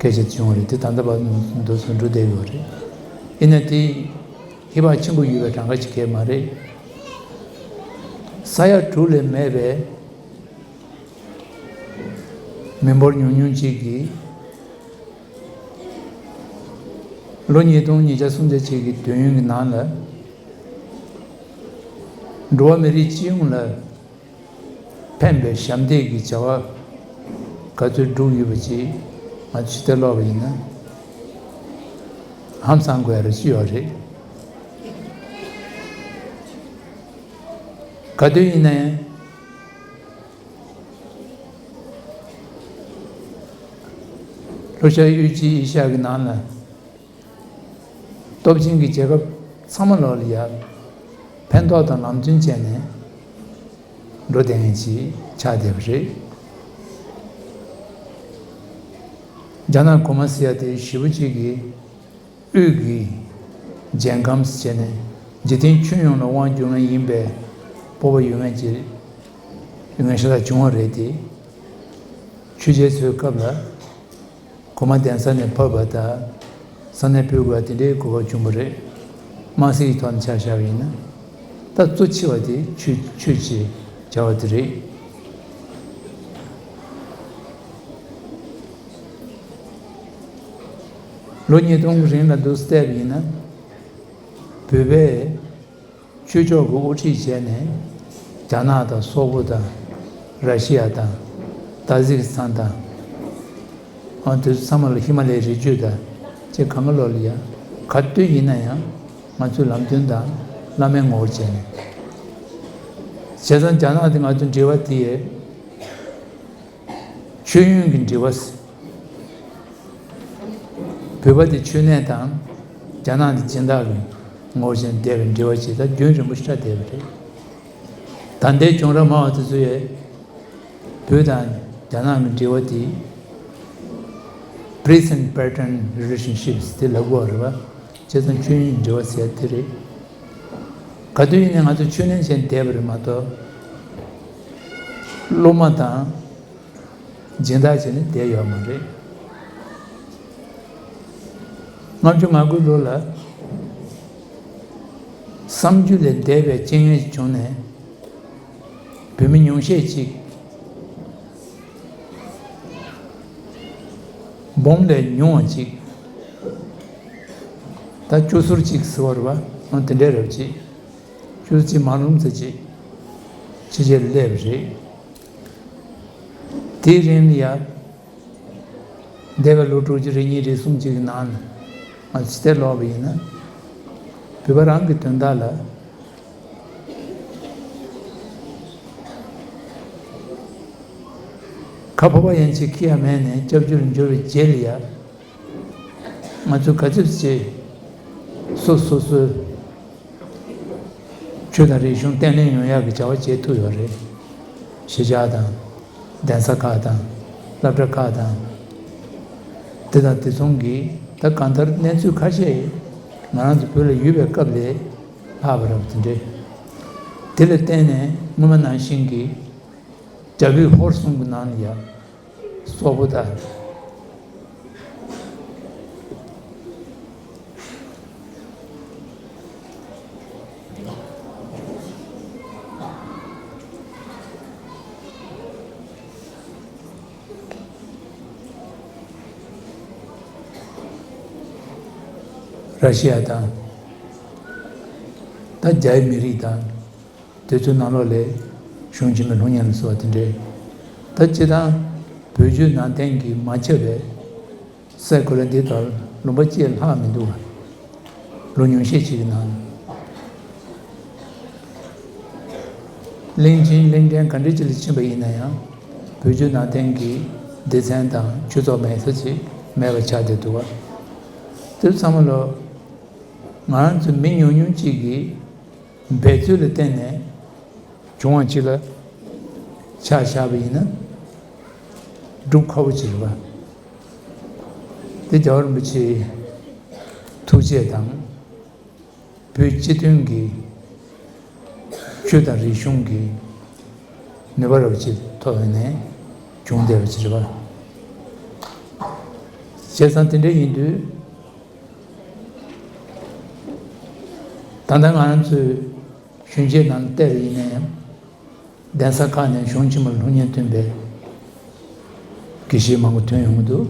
གི་སྐད་ཆ་བྱུང་བ་རེད། དེ་ད་ལྟ་བར་དུ་འདུག་སེ་འགྲོ་བསྡད་ཡོད་རེད། ཡིན་ན་དེ་ཧེ་བག་ཆེན་པོ་ཡོད་པའི་གྲངས་ཀ་ཅིག་གས་མ་རེད། ས་ཡ་དྲུག་ལས་མེད་པའི་མི་འབོར་ཉུང་ཉུང་ཅིག་གིས་ལོ་ཉིས་སྟོང་ཉིས་བརྒྱ་སུམ་བརྒྱ་ཅིག་གི་དུས་ཡུན་གྱི་ནང་ལ། འགྲོ་བ་མི་རིགས་སྤྱི་ཡོངས་ལ་ཕན་པའི་ཞབས་འདེགས་ཀྱི་བྱ་བ་ག་ཚོད་བསྒྲུབས་ཡོད་པ་ཅིག་ང་ཚོས་ཕྱི་བལྟས་ཀློག་པ་ཡིན་ན་ཧང་སང་དགོས་ཡ་རེ་ཞིག་ཡོད་རེད། ག་དུས་ཡིན་ན་ཡང་། ལྷོ་ཤར་དབུས་སྤྱི་ཨེ་ཤ་ཡ་གི་ནང་ལ་སྟོབས་ཆེན་གྱི་རྒྱལ་ཁབ་ཚང་མ་ལོག་ལ་ཡ་ཕན་ཐོགས་དང་ལམ་སྟོན་བྱས་ནས་འགྲོ་བསྡད་མཁན་ཅིག་ཆགས་བསྡད་པ་རེད། རྒྱ་ནག་གོང་མ་ཟེར་ཡ་དེ་ཞེ་པོ་ཅིག་གིས་དབུས་ཀྱི་རྒྱལ་ཁམས་བྱས་ནས་འཇིག་རྟེན་ཁྱོན་ཡོངས་ལ་དབང་བསྒྱུར་མཁན་ཡིན་པའི་སྤོབས་པ་ཡོད་མཁན་ཅིག་ཡོད་མཁན་ཤ་སྟག་བྱུང་བ་རེད་དེ། ཆོས་རྒྱལ་ཚོའི་སྐབས་ལ། གོང་མ་གདན་ས་ནས་ཕབ་པ་དང་། ས་གནས་ཕུད་དགོས་པ་དེ་འདྲའི་གོ་སྐབས་བྱུང་བ་རེད། དམངས་སྲིད་ཀྱི་ཐོག་ནས་ཆ་བཞག་པ་ཡིན་ན། ད་གཙོ་ཆེ་བ་དེ་ཆོས་ཆོས་ཀྱི་བྱ་བ་དེ་རེད། ལོ་ཉིས་སྟོང་གི་རིང་ལ་འདུག་སེ་བལྟས་པ་ཡིན་ན། བོད་པས་ཆོས་ཕྱོགས་ཀྱི་དབུ་ཁྲིད་བྱས་ནས། རྒྱ་ནག་དང་། སོག་པོ་དང་། ར་ཤི་ཡ་དང་། ཏཱ་ཟིག་སི་ཐན་དང་། ཨ་དེ་ཚོ་ཚང་མ་ལ་ཧི་མ་ལའི་རི་རྒྱུད་དང་ཅེས་གང་ག་ལོག་ལ་ཡ། ག་དུས་ཡིན་ན་ཡང་ང་ཚོས་ལམ་སྟོན་དང་བླ་མའི་ངོ་བོར་བྱས་ནས། བྱས་ཙང་རྒྱ་ནག་དེ་ང་ཚོའི་འབྲེལ་བ་དེ་ཡས། ཆོས་ཡོན་གྱི་འབྲེལ་བ། བོད་པ་དེ་ཆོས་གནས་དང་། རྒྱ་ནག་དེ་སྦྱིན་བདག་གི་ངོ་བོ་བྱས་ནས་བསྡད་པའི་འབྲེལ་བ་ཞིག་ད་རྒྱུན་རིང་པོ་ཞིག་ཆགས་བསྡད་པ་རེད། ད་ལྟའི་གྱོང་རག་མང་བ་དེ་ཚོ་ཡས། བོད་དང་རྒྱ་ནག་གི་འབྲེལ་བ་དེ་present pattern relationships དེ་ལབ་དགོས་རེད་པ། བྱས་ཙང་ཆོས་ཡོན་འབྲེལ་བ་ཟེར་དེ་རེད། ག་དུས་ཡིན་ནའི་ང་ཚོ་ཆོས་གནས་བྱས་ནས་བསྡད་པ་རེད་མ་གཏོགས། སློབ་མ་དང་། སྦྱིན་བདག་བྱས་ནས་བསྡད་ཡོད་མ་རེད། ལྔ་བཅུ་ང་དགུ་ལོ་ལ་བསམ་རྒྱུ་ལས་འདས་པའི་རྐྱེན་ངན་ཞིག་བྱུང་ནས། བོད་མི་ཉུང་ཤས་ཅིག་འབུམ་ལས་ཉུང་བ་ཅིག་ད་བཅུ་ཟུར་ཅིག་ཟེར་བ་རེད་པ། འོ་དེ་འདྲའི་རབ་ཅིག་བཅུ་ཙམ་མ་རུངས་ཙམ་ཅིག་ཕྱི་རྒྱལ་ལ་སླེབས་པ་རེད། དེའི་རིང་ལ་ཡ། འདས་པའི་ལོ་དྲུག་ཅུ་རེ་གཉིས་རེ་གསུམ་ཅིག་གི་ནང་ལ་ང་ཚོས་དེ་ཀློག་པ་ཡིན་ན། བོད་པ་རང་གི་དོན་དག་ལ་ཁ་ཕོར་པ་ཡན་ཆད་འཁྱེར་ཡ་མེད་ནས་སྐྱབས་བཅོལ་འབྱོར་བའི་རྗེས་ལ་ཡ། ང་ཚོས་ག་ཚོད་ཅིག་སོ་སོ་སོའི་ཆོས་དང་རིག་གཞུང་བརྟན་ལྷིང་ཡོང་ཡག་གི་བྱ་བ་བྱེད་ཐུབ་ཡོད་རེད། གཞིས་ཆགས་དང་། གདན་ས་ཁག་དང་། སློབ་གྲྭ་ཁག་དང་། དེ་དང་དེ་མཚུངས་ཀྱི་ད་གང་ལྟར་གནས་ཚུལ་ཁ་ཤས་ང་རང་ཚོ་བོད་ལ་ཡོད་པའི་སྐབས་ལས་ལྷག་པ་རབ་དེ་འདྲས། དེ་ལ་བརྟེན་ནས་སྔོན་མ་ནང་བཞིན་གྱི་རྒྱ་བོད་ཧོར་གསུམ་གྱི་ནང་ལ་ཡ། སོག་པོ་དང་། ར་ཤི་ཡ་དང་། ད་རྒྱའི་མི་རིགས་དང་། དེ་ཚོའི་ནང་ལོགས་ལས་གཞུང་ཆེན་མོའི་ལྷུང་བརྙན་ལ་སོགས་པ་དེ་འདྲའི། ད་སྤྱིར་བཏང་བོད་བརྒྱུད་ནང་བསྟན་གྱི་མ་ཁྱབ་པའི་སའི་གོ་ལ་འདི་དག་ལུང་པ་གཅིག་ལྷག་མི་འདུག་བ། ལོ་ཉུང་ཤས་ཅིག་གི་ནང་། གླིང་ཆེན་གླིང་ཕྲན་ག་འདྲ་ཅིག་ལ་ཕྱིན་པ་ཡིན་ན་ཡང་། བོད་བརྒྱུད་ནང་བསྟན་གྱི་སྡེ་ཚན་དང་ཆོས་ཚོགས་མེད་ས་ཅིག་མེད་པ་ཆགས་བསྡད་འདུག་བ། དེ་ཚང་མ་ལོ། ང་རང་ཚོ་མི་ཉུང་ཉུང་ཅིག་གིས་འབད་རྩོལ་ལ་བརྟེན་ནས་ བྱུང་བ་ཅིག་ལ་ཆ་བཞག་པ་ཡིན་ན་སྒྲུབ་ཁག་པོ་ཅིག་རེད་པ། དེ་རྒྱལ་བ་རིན་པོ་ཆེའི་ཐུགས་བསྐྱེད་དང་། བོད་སྤྱི་མཐུན་གྱི་ཆོས་དང་རིག་གཞུང་གི་ནུས་པ་རབ་ཅིག་ཐོབ་ནས་བྱུང་བསྡད་པ་ཅིག་རེད་པ། བྱས་ཙང་དེ་འདྲ་ཡིན་དུས། ད་ལྟ་ང་རང་ཚོའི་གཞོན་སྐྱེས་ནང་བལྟས་པ་ཡིན་ན་ཡང་། གདན་ས་ཁག་ནས་གཞུང་ཆེན་མོར་སློབ་གཉེར་ཐོན་པའི་དགེ་བཤེས་མང་པོ་ཐོན་ཡོང་གི་འདུག།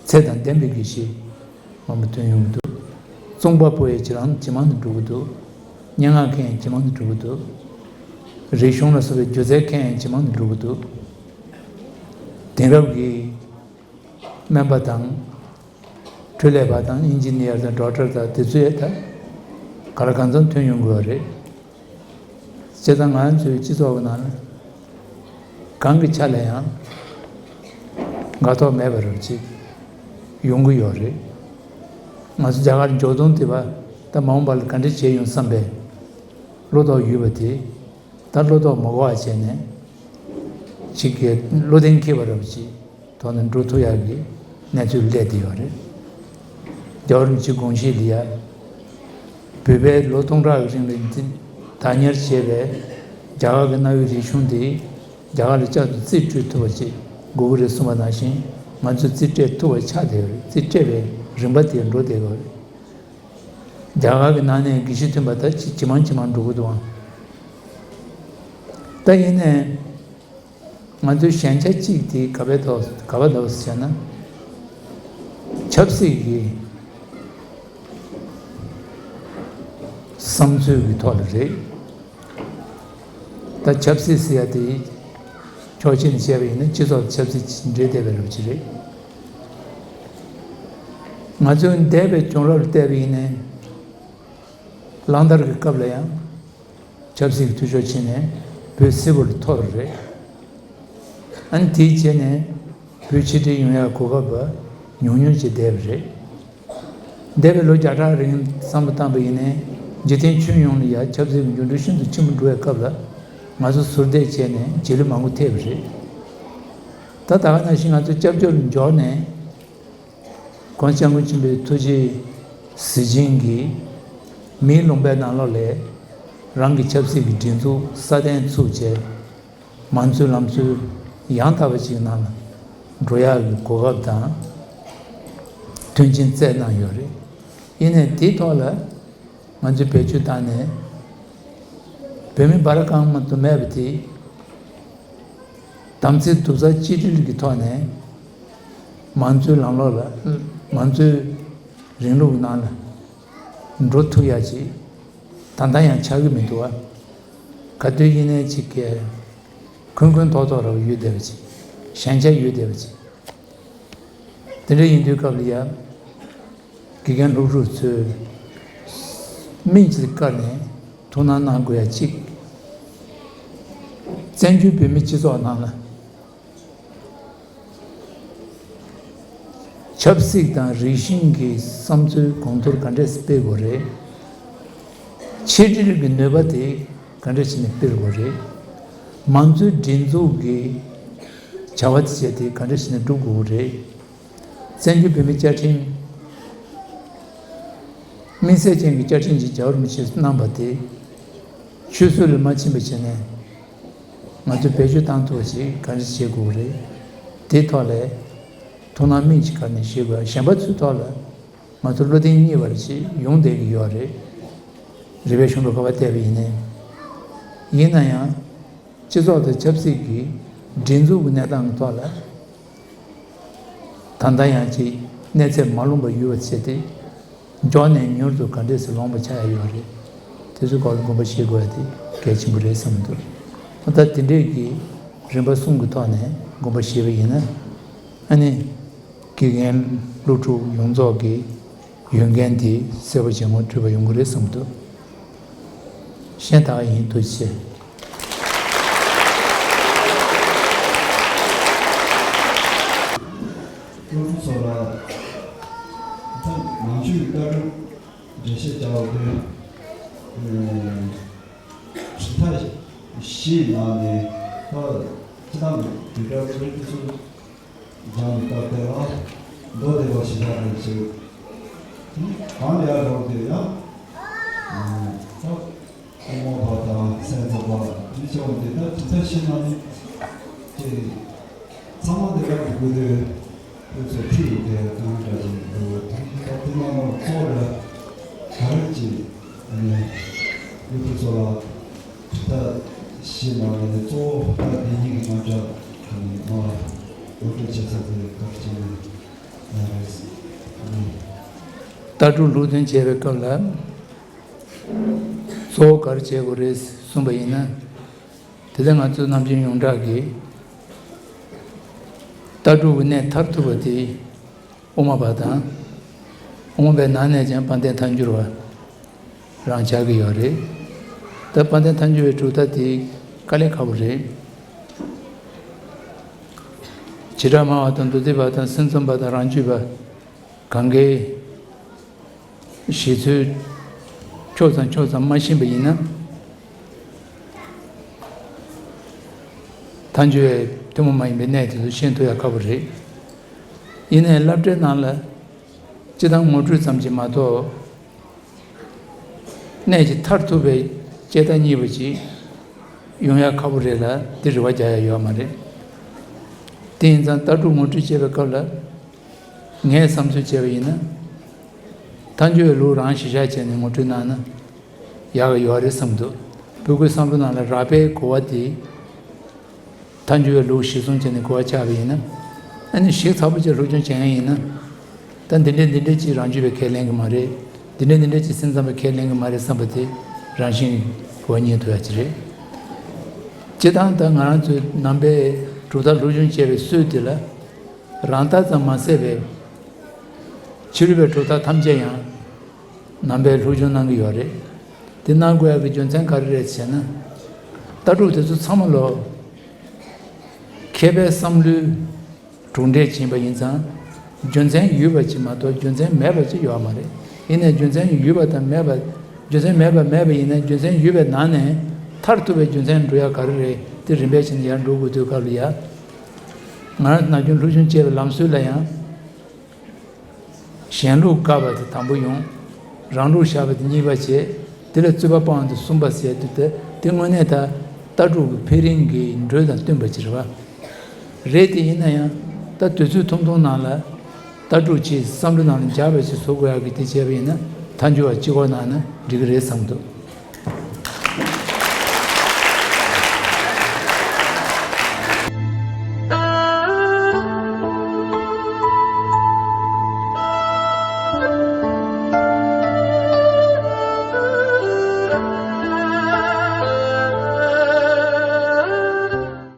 ཚད་དང་ལྡན་པའི་དགེ་བཤེས་མང་པོ་ཐོན་ཡོང་གི་འདུག། རྩོམ་པ་པོ་ཡང་ཇེ་རང་ཇེ་མང་དུ་འགྲོ་གི་འདུག། སྙན་ངག་མཁན་ཡང་ཇེ་མང་དུ་འགྲོ་གི་འདུག། རིག་གཞུང་ལ་སོགས་པའི་སྒྱུ་རྩལ་མཁན་ཡང་ཇེ་མང་དུ་འགྲོ་གི་འདུག། དེང་རབས་ཀྱི་སྨན་པ་དང་། འཕྲུལ་ལས་པ་དང་ཨིན་ཇི་ནི་ཡར་དང་ཌོག་ཊར་དང་དེ་ཚོ་ཡང་ད་ག་ལ་གང་འཚམ་ཐོན་ཡོང་གི་ཡོད་རེད། བྱས་ཙང་ང་ཚོའི་སྤྱི་ཚོགས་ཀྱི་ནང་ལ་གང་གི་ཆ་ལ་ཡང་དགའ་ཐོག་མེད་པ་རབ་ཅིག་ཡོང་གི་ཡོད་རེད། ང་ཚོ་རྒྱ་གར་འབྱོར་དོན་དེ་བ་ད་མ་འོངས་པ་ལ་ག་འདྲ་བྱས་ཡོང་བསམ་པའི་བློ་དོགས་ཡོད་པ་དེ། ད་བློ་དོགས་མ་དགོས་པ་བྱས་ནས་ཅིག་གི་བློ་གདེང་འཁེལ་བ་རབ་ཅིག་ཐོག་ནས་འགྲོ་ཐུབ་ཡག་གི་གནས་ཚུལ་སླེབས་བསྡད་ཡོད་རེད། རྒྱལ་བ་རིན་པོ་ཆེའི་དགོངས་གཞི་ལ་ཡ། བོད་པས་ལོ་སྟོང་ཕྲག་གི་རིང་ལ་འཛིན་བདག་གཉེར་བྱས་པའི་རྒྱ་གར་གྱི་གནའ་བོའི་རིག་གཞུང་དེ་རྒྱ་གར་ལ་བསྐྱར་དུ་རྩིས་སྤྲོད་ཐུབ་པ་ཅིག་དགོས་ཀྱི་རེད་གསུངས་པ་ནང་བཞིན་ང་ཚོས་རྩིས་སྤྲད་ཐུབ་པ་ཆགས་བསྡད་ཡོད་རེད། རྩིས་སྤྲད་པའི་རིམ་པ་དེ་འགྲོ་བསྡད་ཡོད་རེད། རྒྱ་གར་གྱི་ནང་ནས་དགེ་བཤེས་ཐོན་པ་ད་ཅི་ཇེ་མང་ཇེ་མང་འགྲོ་གི་འདུག་ཨང་། ད་ཡིན་ནའི་ང་ཚོའི་ཞན་ཆ་གཅིག་དེ་ག་པར་འདུག་ག་པར་འདུག་ཟེར་ན། ཆབ་སྲིད་ཀྱི་བསམ་ཚུལ་གྱི་ཐོག་ལ་རེད། ད་ཆབ་སྲིད་ཟེར་ཡ་དེ་ཕྱོགས་གཅིག་ནས་བཤད་པ་ཡིན་ན་སྤྱི་ཚོགས་ཆབ་སྲིད་ཀྱི་འབྲེལ་བསྡད་པའི་རབས་ཅིག་རེད། ང་ཚོའི་འདས་པའི་བྱུང་རབས་ལ་བལྟས་པ་ཡིན་ན། གླང་དར་གྱི་སྐབས་ལ་ཡང་ཆབ་སྲིད་ཀྱི་འཐུས་ཤོར་ཕྱིན་ནས་བོད་སིལ་བུར་འཐོར་རེད། ཨ་ནི་དེའི་རྗེས་ནས་བོད་ཕྱི་འབྲེལ་ཡོང་ཡག་གོ་སྐབས་ཉུང་ཉུང་ཅིག་བསྡད་པ་རེད། འདས་པའི་ལོ་བརྒྱ་ཕྲག་རིང་བསམ་བློ་བཏང་པ་ཡིན་ནའི་འཇིག་རྟེན་ཁྱོན་ཡོངས་ལ་ཡང་ཆབ་སྲིད་ཀྱི་འགྱུར་འགྲོས་ཤིན་ཏུ་ཆེན་པོ་འགྲོ་བའི་སྐབས་ལ་ང་ཚོ་ཟུར་བལྟས་བྱས་ནས་རྗེས་ལུས་མང་པོ་ཐེབས་པ་རེད། ད་ད་ག་ནང་བཞིན་ང་ཚོ་སྐྱབས་བཅོལ་ལ་འབྱོར་ནས། ༸གོང་ས་༸སྐྱབས་མགོན་ཆེན་པོའི་ཐུགས་རྗེའི་གཟི་བྱིན་གྱིས་མིའི་ལུང་པའི་ནང་ལོགས་ལ་རང་གི་ཆབ་སྲིད་ཀྱི་སྒྲིག་འཛུགས་སྲ་བརྟན་ཚུགས་བྱས། མང་གཙོའི་ལམ་སྲོལ་ཡང་དག་པ་ཅིག་ནང་ལ་འགྲོ་ཡག་གི་གོ་སྐབས་དང་མཐུན་རྐྱེན་བསྩལ་གནང་ཡོད་རེད། ཡིན་ནའི་དེའི་ཐོག་ལ་ང་ཚོས་བེད་སྤྱོད་བཏང་ནས་བོད་མི་སྦ་ར་རྐང་མ་དུ་མེད་པ་དེ། དམ་ཚིག་རྡོག་རྩ་གཅིག་སྒྲིལ་གྱི་ཐོག་ནས་མང་གཙོའི་ལམ་ལུགས་ལ། མང་གཙོའི་རིང་ལུགས་ནང་ལ་འགྲོ་ཐུབ་ཡ་ཅིག་ད་ལྟ་ཡང་ཆགས་ཀྱི་མི་འདུག་བ། ག་དུས་ཡིན་ནའི་ཅིག་གིས་འཁོན་འཁོན་ཐོག་ཐོག་ར་བ་ཡོད་བསྡད་པ་ཅིག་ཞན་ཆ་ཡོད་བསྡད་པ་ཅིག་དེ་འདྲ་ཡིན་དུས་སྐབས་ལ་ཡ། དགེ་རྒན་སློབ་ཕྲུག་ཚོས་སྨན་གྱི་བཀའ་ནས་ཐུགས་སྣང་གནང་དགོས་ཡ་གཅིག་བཙན་བྱོལ་བོད་མི་སྤྱི་ཚོགས་ནང་ལ་ཆབ་སྲིད་དང་རིག་གཞུང་གི་བསམ་ཚུལ་གོང་མཐོར་ག་འདྲས་སྤེལ་དགོས་རེད། ཕྱི་འབྲེལ་གྱི་ནུས་པ་དེ་ག་འདྲས་བྱས་ནས་སྤེལ་དགོས་རེད། མང་གཙོའི་སྒྲིག་འཛུགས་ཀྱི་བྱ་བ་དེ་བྱས་ཏེ་ག་འདྲས་བྱས་ནས་སྒྲུབ་དགོས་རེད། བཙན་བྱོལ་བོད་མིའི་བཅའ་ཁྲིམས། དམིགས་བསལ་ཅན་གྱི་བཅའ་ཁྲིམས་ཤིག་རྒྱལ་བ་རིན་པོ་ཆེས་གནང་བ་དེ། ཆུད་ཟོས་ལ་མ་ཕྱིན་པ་བྱས་ནས། ང་ཚོས་བེད་སྤྱོད་བཏང་ཐུབ་པ་ཞིག་ག་འདྲ་བྱེད་དགོས་རེད། དེའི་ཐོག་ལ་ཐུགས་སྣང་སྨིན་ཅིག་ག་ནས་བྱེད་དགོས། གཞན་པ་ཚོའི་ཐོག་ལ་ང་ཚོ་བློ་གདེང་གཉིས་པར་ཞིག་ཡོང་བསྡད་ཀྱི་ཡོད་རེད། རིག་པའི་གཞུང་ལ་ག་པར་བལྟས་པ་ཡིན་ནའི། ཡིན་ན་ཡང་། སྤྱི་ཚོགས་དང་ཆབ་སྲིད་ཀྱི་སྒྲིག་འཛུགས་ཀྱི་གནས་སྟངས་ཀྱི་ཐོག་ལ། ད་ལྟ་ཡང་ཅིག་གནས་ཚད་མ་ལོངས་པ་ཡོད་པ་བྱས་ཏེ། མགྱོགས་ནས་མྱུར་དུ་ག་འདྲས་སེ་ལོངས་པ་ཆགས་ཡ་ཡོད་རེད། དེ་ཚོའི་སྐོར་ལ་དགོངས་པ་བཞེས་དགོས་ཡ་དེ་གལ་ཆེན་པོ་རེད་བསམ་གྱི་འདུག་ད་དེ་འདྲས་ཀྱི་རིམ་པ་གསུམ་གྱི་ཐོག་ནས་དགོངས་པ་བཞེས་པ་ཡིན་ན། ཨ་ནི། དགེ་རྒན་སློབ་ཕྲུག་ཡོངས་རྫོགས་ཀྱི་ཡོན་ཏན་དེ་གསལ་པོ་བྱེད་ངོ་འཕྲོད་པ་ཡོང་གི་རེད་བསམ་འདུག་གཞན་དག་ཡིན། ཐུགས་རྗེ་ཆེ། སློབ་ཕྲུག་ཚོ་ལ་ད་ནང་ཆོས་ཀྱི་བཀའ་སྒྲུབ་འགྲེལ་བཤད་བྱ་བ་དེ། ཨ། གྲུབ་མཐའ་བཞི་ ཞིག་ནང་ནས་ད་ཅི་ལྟར་དུས་འདྲ་ཚོའི་དུས་སུ་སྦྱང་དུ་བཏབ་སྟེ་ལ་མདོ་སྡེ་པ་ཞིག་ལ་རེ་ཞིག་གང་ལས་རོགས་དེ་ཡང་ད། ཨོ་མ་བ་དང་སེམས་ཙམ་པ་མི་ཆེ་བ་འདི་དག་དེ་ལྟར་ཤེས་ན་ནི། ཅེས་ཚང་མ་འདི་དག་གི་དགོས་དོན་ཕུན་སུམ་ཚོགས་ཡོད་པའི་དོན་འདྲ་ཅིག་འདུག་ད་དེ་མ་ནོར་གཙོ་བོ་ར་ག་རེ་ཅིག་ཨ་ནི་ཡུལ་ཕུན་ཚོགས་ལ་ད་ཤེས་ན་ནི་གཙོ་བོ་ད་དེ་ཉིད་ཀྱི་རྣམ་གྲངས་ཨ་ནི་མ་ངོ་སྤྲོད་བྱེད་ས་དེ་ག་རེ་ཅིག་ཡིན་ན་རེད། ལྟ་གྲུབ་ལུགས་མཐུན་བྱེད་པའི་སྐབས་ལ། གཙོ་བོ་ག་རེ་བྱེད་དགོས་རེད་གསུངས་པ་ཡིན་ན། དེ་ལྟར་ང་ཚོའི་ནམ་རྒྱུན་ཡོངས་གྲགས་ཀྱི་ལྟ་གྲུབ་ཀྱི་གནད་མཐར་ཐུག་པ་དེ་དབུ་མ་པ་དང་། དབུ་མ་པའི་ནང་ནས་ཀྱང་དཔལ་ལྡན་ཐལ་འགྱུར་བ་རང་ཆགས་ཀྱི་ཡོད་རེད། ད་དཔལ་ལྡན་ཐལ་འགྱུར་བའི་གྲུབ་མཐའ་དེ་དཀའ་ལས་ཁག་པོ་རེད། བྱེ་བྲག་སྨྲ་བ་དང་མདོ་སྡེ་པ་དང་སེམས་ཙམ་པ་དང་རང་རྒྱུད་པ། གང་གའི་བཞེད་ཚུལ་ཕྱོགས་ཙམ་ཕྱོགས་ཙམ་མ་ཤེས་པ་ཡིན་ན། ཐལ་འགྱུར་བའི་ཐུན་མོང་མ་ཡིན་པའི་གནད་དེ་ཚོ་ཤེས་ཐུབ་ཡ་ཁག་པོ་རེད། ཡིན་ནའི་བསླབ་བྱའི་ནང་ལ་སྤྱིར་བཏང་ངོ་སྤྲོད་ཙམ་གྱིས་མ་གཏོགས། གནད་ཀྱི་མཐར་ཐུག་པའི་དཔྱད་བརྡར་གཉིས་པ་ཅིག་ཡོང་ཡ་ཁག་པོ་རེད་ལ་དེ་རེ་བ་རྒྱག་ཡ་ཡོད་མ་རེད། དེ་ཡིན་ཙང་ལྟ་གྲུབ་ངོ་སྤྲོད་བྱེད་པའི་སྐབས་ལ། ངས་བསམ་ཚུལ་བྱས་པ་ཡིན་ན། ཐལ་འགྱུར་བའི་ལུགས་རང་གཞི་བཞག་བྱས་ནས་ངོ་སྤྲོད་གནང་ན་ཡག་གི་ཡོད་རེད་བསམ་འདུག་བོད་གོས་བསམ་བློ་ནང་ལ་རགས་པའི་གོ་བ་དེ་ཐལ་འགྱུར་བའི་ལུགས་གཞིར་བཟུང་བྱས་ནས་གོ་བ་ཆགས་པ་ཡིན་ན། ཨ་ནི་ཞིབ་ཚགས་པོ་བྱས་སློབ་སྦྱོང་བྱེད་མཁན་ཡིན་ན། ད་འདི་འདྲས་འདི་འདྲས་ཅིག་རང་རྒྱུད་པས་ཁས་ལེན་གི་མ་རེད། འདི་འདྲས་འདི་འདྲས་ཅིག་སེམས་ཙམ་པས་ཁས་ལེན་གི་མ་རེད་བསམ་པ་དེ་རང་བཞིན་གོ་བ་རྙེད་ཐུབ་ཡ་ཅིག་རེད། སྤྱིར་བཏང་ད་ང་རང་ཚོའི་ནང་པའི་གྲུབ་མཐའ་སློབ་སྦྱོང་བྱས་པའི་སྲོལ་དེ་ལ། རང་ལྟ་ཙམ་མ་ཟད་པའི་ཕྱི་རོལ་པའི་གྲུབ་མཐའ་ཐམས་ཅད་ཡང་ནང་པའི་སློབ་སྦྱོང་གནང་གི་ཡོད་རེད། དེ་གནང་དགོས་ཡག་གི་རྒྱུ་མཚན་ག་རེ་རེད་ཟེར་ན། ལྟ་གྲུབ་དེ་ཚོ་ཚང་མ་ལོ། མཁས་པའི་བསམ་བློའི་གྲུབ་འབྲས་ཡིན་པ་ཡིན་ཙང་། རྒྱུ་མཚན་ཡོད་པ་ཅིག་མ་གཏོགས་རྒྱུ་མཚན་མེད་པ་ཅིག་ཡོད་མ་རེད། ཡིན་ནའི་རྒྱུ་མཚན་ཡོད་པ་དང་མེད་པ། རྒྱུ་མཚན་མེད་པ་མེད་པ་ཡིན་ནའི་རྒྱུ་མཚན་ཡོད་པའི་ནང་ནས་མཐར་ཐུག་པའི་རྒྱུ་མཚན་འགྲོ་ཡག་ག་རེ་རེད་དེ་རིམ་པས་བྱས་ནས་ཡར་འགྲོ་དགོས་དུས་སྐབས་ལ་ཡ། ང་རང་ནམ་རྒྱུན་སློབ་སྦྱོང་བྱེད་པའི་ལམ་སྲོལ་ལ་ཡང་། གཞན་ལུགས་དགག་པ་དེ་དང་པོ་ཡོང་། རང་ལུགས་བཞག་པ་དེ་གཉིས་པ་བྱས། དེ་ལ་རྩོད་པ་སྤང་བ་དེ་གསུམ་པ་ཟེར་དུས་དེ་དེ་དངོས་གནས་ད་ལྟ་གྲུབ་ཀྱི་འཕེལ་རིམ་གྱི་འགྲོས་དང་བསྟུན་པ་ཅིག་རེད་བ། རེད་དེ་ཡིན་ན་ཡང་ད་དུས་ཚོད་ཐུང་ཐུང་ནང་ལ་ལྟ་གྲུབ་ཅིག་བསམ་བློ་ནང་ལ་འཇགས་པ་ཅིག་བཟོ་དགོས་ཡག་གི་དེ་བྱས་པ་ཡིན་ན་ཐལ་འགྱུར་བ་གཅིག་པོ་ནང་ན་འགྲིག་གི་རེད་བསམ་འདུག